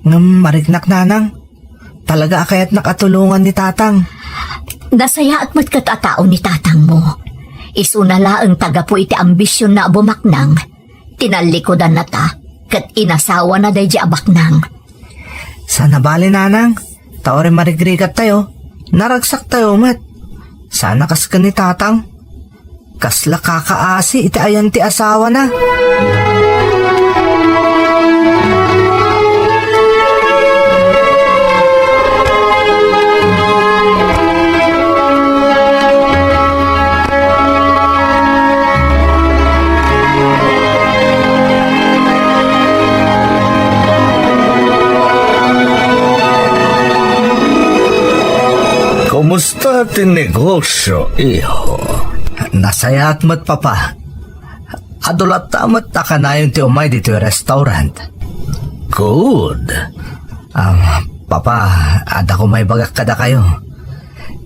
Ngem mariknak, Nanang. Talaga a kayatnak a tulongan ni Tatang. Nasayaat met ket a tao ni Tatangmo. Isuna laeng ta gapu iti ambisionna a bumaknang, tinallikudanna ta, ket inasawana daydi a baknang. Saan a bale, Nanang. Ta uray marigrigattayo, naragsaktayo met. Saan a kas ken ni Tatang. Kasla kakaasi iti ayan ti asawana. Musta ti negosyo, iho? Nasayaat met, Papa. Adu latta met a kanayon ti umay ditoy restaurant. Good. Ah, Papa, adda ko maibagak kadakayo.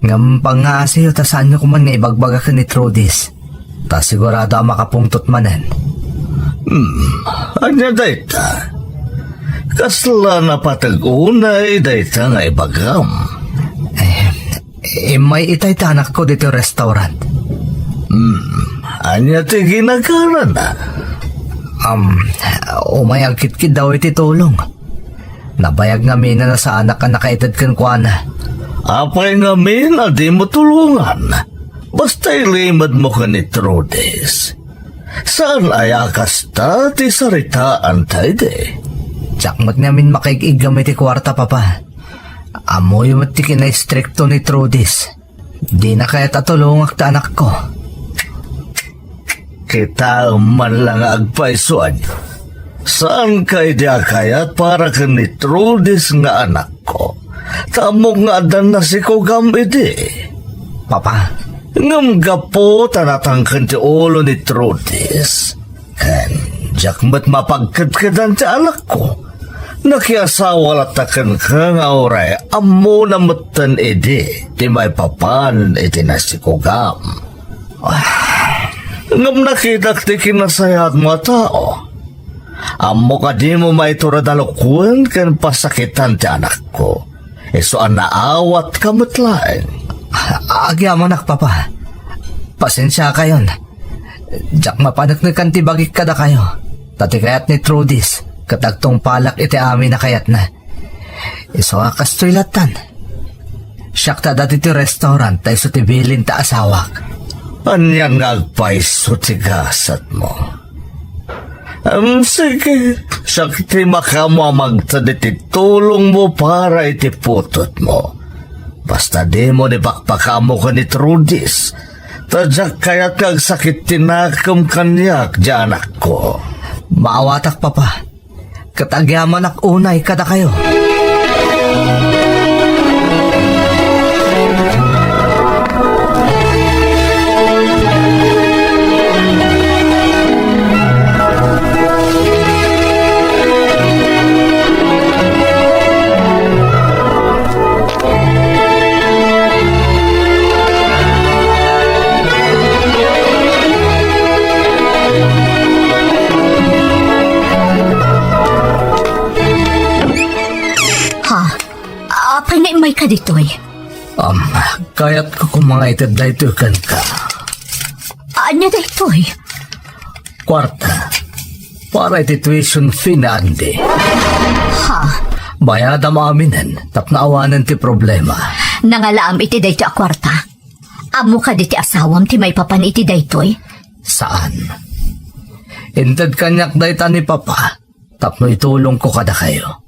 Ngem pangngaasiyo ta saanyo koma nga ibagbaga ken ni Trudis. Ta sigurado a makapungtot manen. Hmm, ania dayta? Kasla napateg unay dayta nga ibagam? Eh, immay itay ti anakko ditoy restaurant. Hmm, ania ti ginagarana? Um, umay agkitkiddaw iti tulong. Nabayag ngamin a nasaanak a nakaited kenkuana. Apay ngamin a dimo tulongan? Basta ilimedmo ken ni Trudis. Saan aya kasta ti saritaanta idi? Diak met ngamin makaig-iggam iti kuarta, Papa. Ammoyo met ti kinaistrikto ni Trudis. Dina kayat a tulongak ti anakko. Kitaem man la nga agpayso, ania? Saanka idi a kayat para ken ni Trudis nga anakko? Ta ammok nga addan nasikugam idi. Papa. Ngem gapu ta natangken ti ulo ni Trudis, ken diak met mapagkedkedan ti anakko. Nakiasawa latta kenka nga uray ammona metten idi ti maipapan iti nasikugam. Ah, ngem nakitak ti kinasayaatmo a tao. Ammok a dimo maiturod a lukuen ken pasakitan ti anakko. Isu a naawatka met laeng. Agyamanak, Papa. Pasensiakayon. Diak mapaneknekan ti bagik kadakayo. Ta ti kayat ni Trudis, ket agtungpalak iti amin a kayatna. Isu a kastoy lattan. Siak ti adda ditoy restaurant ta isu ti bilin ti asawak. Ania nga agpayso ti gasatmo? Em, sige, siak ti makaammo a magted iti tulongmo para iti putotmo. Basta dimo ni pakpakaammo ken ni Trudis, ta diak kayat nga agsakit ti nakem kaniak ti anakko. Maawatak, Papa. Ket agyamanak unay kadakayo. Ha? Apay nga immayka ditoy? Um, kayatko koma nga ited daytoy kenka. Ania daytoy? Kuarta. Para iti tuition fee ni Andy. Ha? Bayadam aminen tapno awanen ti problema. Nangalaam iti daytoy a kuarta? Ammo kadi ti asawam ti maipapan iti daytoy? Saan. Inted kaniak dayta ni Papa tapno itulongko kadakayo.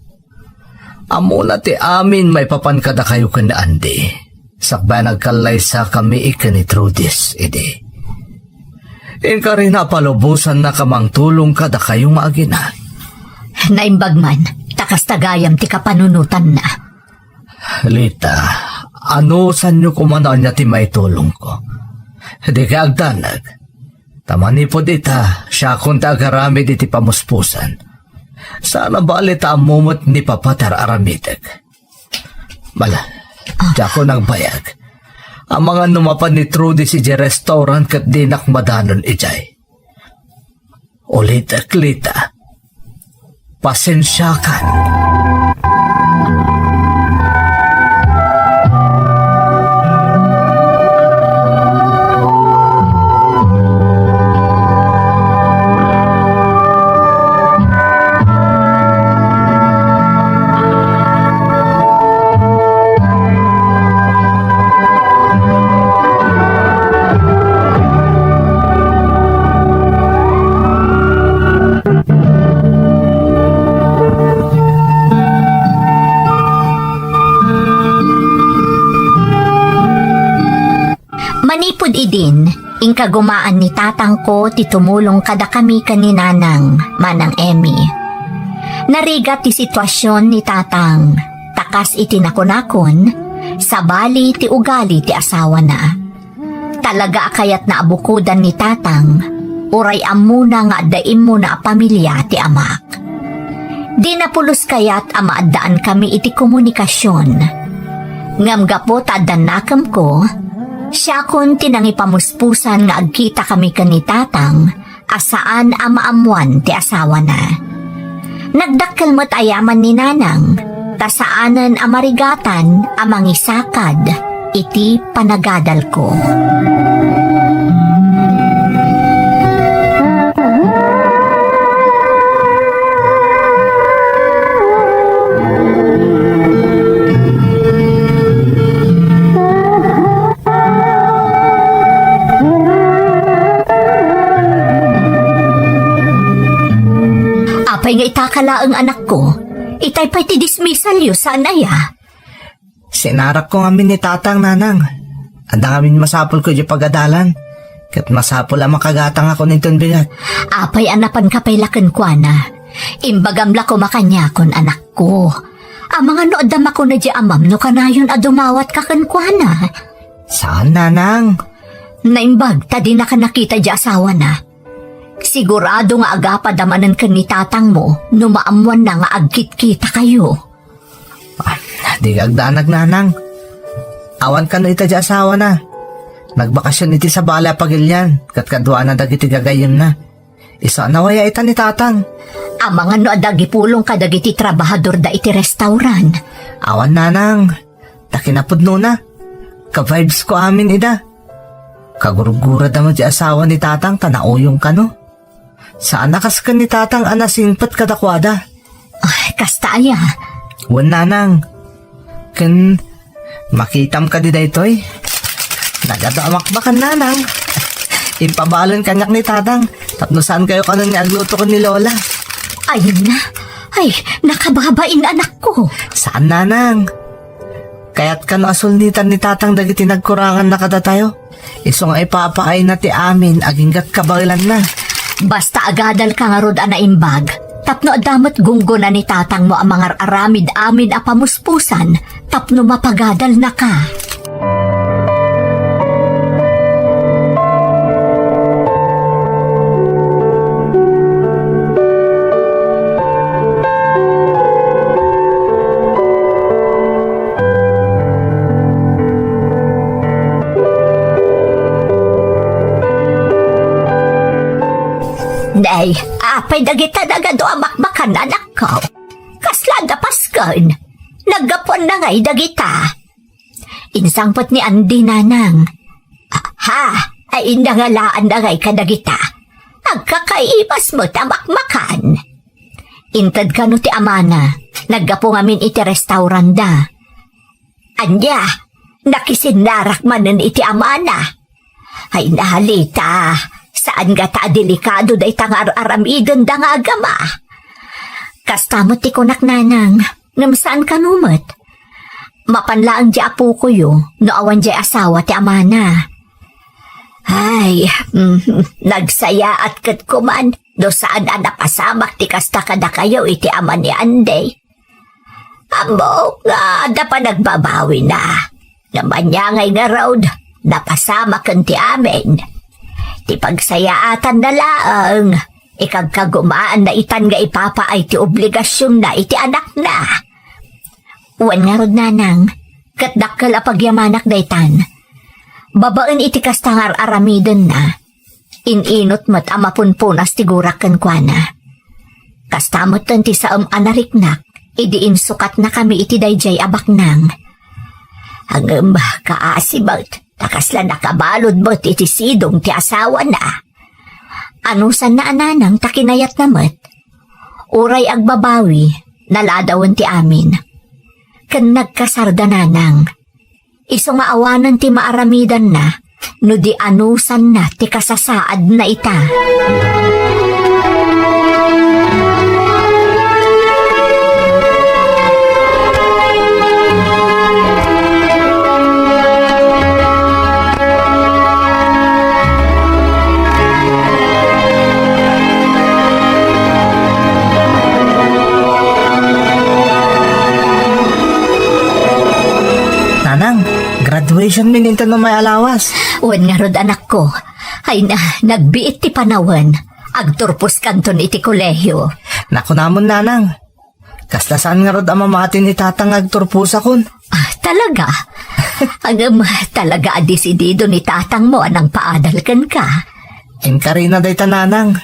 Ammona ti amin maipapan kadakayo ken ni Andy. Sakbay a nagkallaysakami ken ni Trudis idi. Inkarina a palubosannaka mangtulong kadakayo nga agina. Naimbag man, ta kasta gayam ti kapanunotanna. Lita, anusanyo koma no ania ti maitulongko. Dika agdanag. Ta manipud ita, siakon ti agaramid iti pamuspusan. Saan a bali ta ammo met ni Papa ti ar-aramidek. Bala, diakon agbayag. Amangan no mapan ni Trudis idiay restaurant ket dinak madanon idiay. Ulitek, Lita. Pasensiakan. Manipud idin, inkagumaan ni tatangko ti tumulong kadakami ken ni Nanang, Manang Emmy. Narigat ti situasion ni Tatang, ta kas iti nakunakon, Sabali ti ugali ti asawana. Talaga a kayatna a bukodan ni Tatang, uray ammona nga adda immuna a pamilia ti amak. Dina pulos kayat a maaddaankami iti komunikasion. Ngem gapu ta adda nakemko, siakon ti nangipamuspusan nga agkitakami ken ni Tatang a saan a maammoan ti asawana. Nagdakkel met a yaman ni Nanang, ta saanen a marigatan a mangisakad iti panagadalko. Apay nga itaka laeng, anakko? Itay pay ti dismisalyo, saan aya? Sinarakko ngamin ni Tatang, Nanang. Adda ngamin masapulko idiay pagadalan. Ket masapul a makagatangakon inton bigat. Apay a napanka pay la kenkuana? Imbagam la koma kaniakon, anakko. Amangan no adda makunada idiay amam no kanayon a dumawatka kenkuana. Saan, Nanang. Naimbag ta dinaka nakita idiay asawana. Sigurado nga agapad a manen ken ni Tatangmo no maammoanna nga agkitkitakayo. Ah, di agdanag, Nanang. Awan kano ita idiay asawana. Nagbakasyon iti sabali a pagilian, ket kaduana dagiti gagayyemna. Isu a nawaya ita ni Tatang. Amangan no adda agipulong kadagiti trabahadorda iti restaurant. Awan, Nanang. Ta kinapudnona, ka-vibes ko amin ida. Kagurgurada met ti asawa ni Tatang ta nauyong kano. Saan a kas ken ni Tatang a nasingpet kadakuada. Ay, kasta aya. Wen, Nanang. Ken makitam kadi daytoy? Nagadu a makmakan, Nanang. Impabalen kaniak ni Tatang tapno saan kayo kanon nga agluto ken ni Lola. Ay na, ay, nakababain, anakko. Saan, Nanang. Kayat kano a sulnitan ni Tatang dagiti nagkuranganna kadatayo. Isu nga ipapaayna ti amin aginggat kabaelanna. Basta agadalka ngarud a naimbag, tapno adda met gunggona ni Tatangmo a mangar-aramid amin a pamuspusan, tapno mapagadalnaka. Nay, apay dagita nagadu a makmakan, anakko? Kasla adda pasken? Naggapuanna ngay dagita? Insangpet ni Andy, Nanang. Ha? Ay, nangalaanna ngay kadagita? Agkakaimas met a makmakan. Inted kano ti amana. Naggapu ngamin iti restaurantda. Ania, nakisinnarak manen iti amana. Ay, nahalita, saan ngata a delikado dayta nga ar-aramidenda nga agama. Kasta met ti kunak, Nanang, ngem saan kano met. Mapan laeng diay apokoyo no awan diay asawa ti amana. Ay, mm, nagsayaat ket kuman no saan a napasamak ti kasta kadakayo iti ama ni Andy. Ammok nga adda panagbabawina. Ngem ania ngay ngarud, napasamaken ti amin. Ti pagsayaatanna laeng, ikagkagumaanna itan nga ipapaay ti obligasionna iti anakna. Wen ngarud, Nanang, ket dakkel a pagyamanak daytan. Babaen iti kasta nga ar-aramidenna, in-inut met a mapunpunas ti gurak kenkuana. Kasta metten ti saem a nariknak idi insukatnakami iti daydiay a baknang. Ngem kaasi met, ta kasla nakabalud met iti sidong ti asawana. Anusanna a, Nanang, ta kinayatna met. Uray agbabawi, naladawen ti amin. Ken nagkasarda, Nanang. Isu nga awanen ti maaramidanna no di anusanna ti kasasaadna ita. Graduation mi inton umay a lawas. Wen ngarud, anakko. Ay na, nagbiit ti panawen. Agturposkanton iti kolehio. Nakunamon, nanang. Kasla saan ngarud a mamati ni tatang nga agturposakon. Ah, talaga? Ngem talaga a desidido ni tatangmo a nangpaadal kenka. Inkarina dayta, nanang.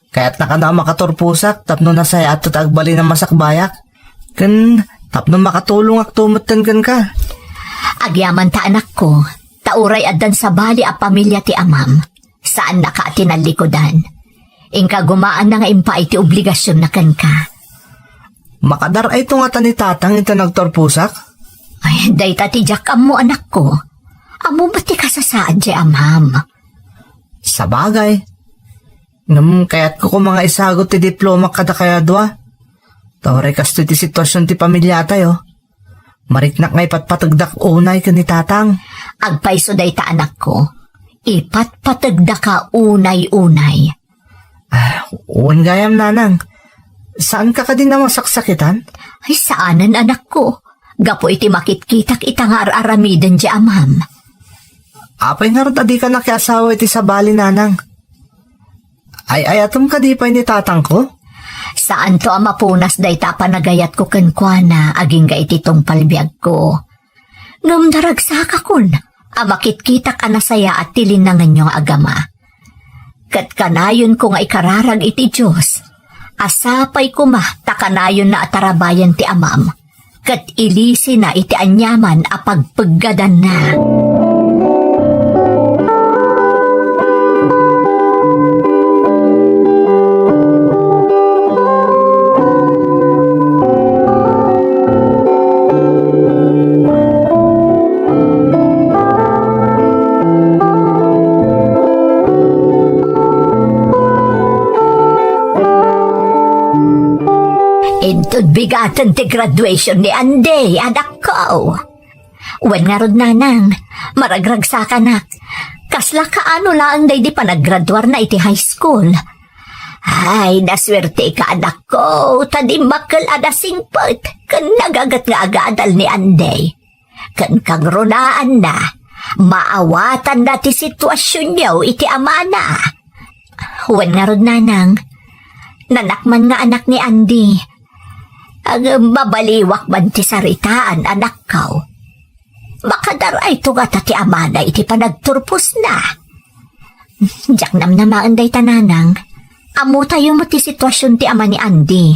Kayatna kano a makaturposak tapno nasayaat ti agbalin a masakbayak. Ken tapno makatulongakto metten kenka. Agyamanta, anakko, ta uray addan sabali a pamilia ti amam, saannaka a tinallikudan. Inka gumaanna nga impaay ti obligasionna kenka. Makadar-ayto ngata ni tatang inton agturposak? Ay, dayta ti diak ammo, anakko. Ammo met ti kasasaad ti amam. Sabagay. Ngem kayatko koma nga isagut ti diplomak kadakayo a dua. Ta uray kastoy ti situasion ti pamiliatayo, mariknak nga ipatpategdak unay ken ni tatang. Agpayso dayta, anakko. Ipatpategdaka unay-unay. Ah, wen gayam, nanang. Saanka kadi a masaksakitan? Ay, saanen, anakko. Gapu iti makitkitak ita nga ar-aramiden ti amam. Apay ngarud a dika nakiasawa iti sabali, nanang? Ay-ayatem kadi pay ni tatangko? Saanto a mapunas dayta a panagayatko kenkuana agingga iti tungpal biagko. Ngem naragsakakon a makitkitak a nasayaat ti linnanganyo nga agama. Ket kanayonko nga ikararag iti Dios a sapay koma ta kanayonna a tarabayen ti amam ket ilisina iti aniaman a pagpeggadanna. Inton bigaten ti graduation ni Andy, anakko. Wen ngarud, nanang, maragragsakanak. Kasla kaano laeng daydi panagraduarna iti high school. Ay, nasuerteka, anakko, ta dimmakkel a nasingpet ken nagaget nga agadal ni Andy. Ken kangrunaanna, maawatanna ti situasionyo iti amana. Wen ngarud, nanang, nanak man nga anak ni Andy. Ngem mabaliwak man ti saritaan, anakko. Makadar-ayto ngata ti amana iti panagturposna. Diak namnamaen dayta, nanang. Ammotayo met ti situasion ti ama ni Andy.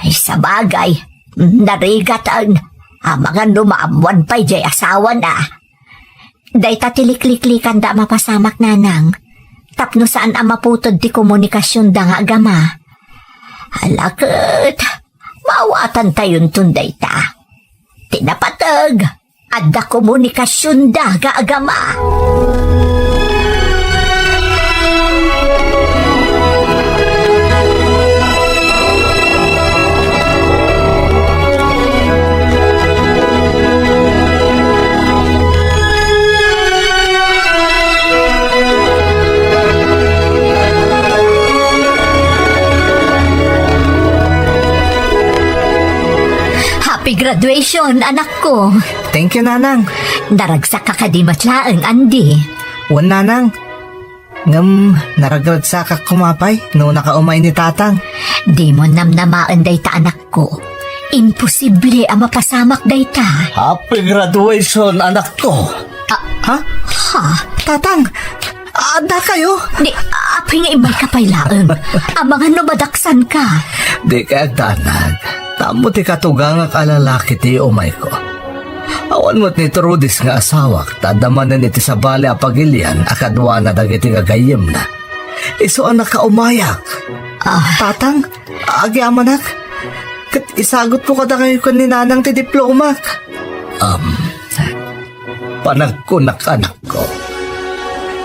Ay, sabagay, narigaten, amangan no maammoan pay diay asawana. Dayta ti likliklikanda a mapasamak, nanang, tapno saan a maputed ti komunikasionda nga agama. Ala ket, maawatantayonton dayta. Ti napateg, adda komunikasionda nga agama. Happy graduation, anakko. Thank you, nanang. Naragsakka kadi met laeng, Andy? Wen, nanang. Ngem naragragsakak koma pay no nakaumay ni tatang. Dimo namnamaen dayta, anakko. Imposible a mapasamak dayta. Happy graduation, anakko. Ah, ha? Ha? Tatang, adda kayo? Ni, apay nga immayka pay laeng. Amangan no madaksanka. Di kay agdanag. Tammo ti katugangak a lalaki ti umayko. Awan met ni Trudis nga asawak, ta adda manen iti sabali a pagilian a kaduana dagiti gagayyemna. Isu a nakaumayak. Ah. Tatang, agyamanak. Ket isagutko kadakayo ken ni Nanang ti diplomak. Um, panagkunak, anakko.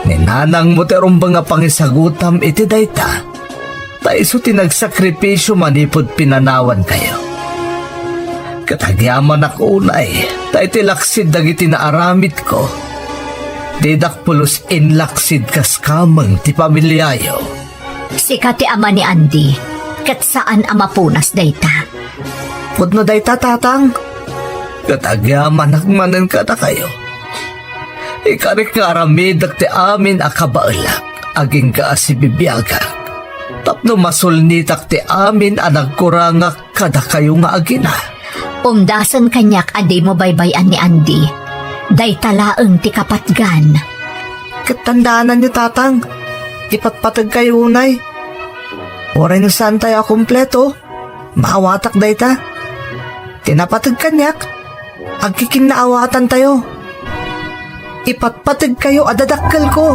Ni Nanangmo ti rumbeng a pangisagutam iti dayta. Ta isu ti nagsakripisio manipud pinanawankayo. Ket agyamanak unay, ta iti laksid dagiti naaramidko, didak pulos inlaksid kas kameng ti pamiliayo. Sika ti ama ni Andy, ket saan a mapunas dayta. Pudno dayta, Tatang. Ket agyamanak manen kadakayo. Ikarik nga aramidek ti amin a kabaelak agingga a sibibiagak, tapno masulnitak ti amin a nagkurangak kadakayo nga agina. Umdasen kaniak a dimo baybay-an ni Andy. Dayta laeng ti kapatgan. Ket tandaananyo, Tatang, ipatpategkayo unay. Uray no saantayo a kompleto, maawatak dayta. Ti napateg kaniak, agkikinnaawatantayo. Ipatpategkayo a dadakkelko.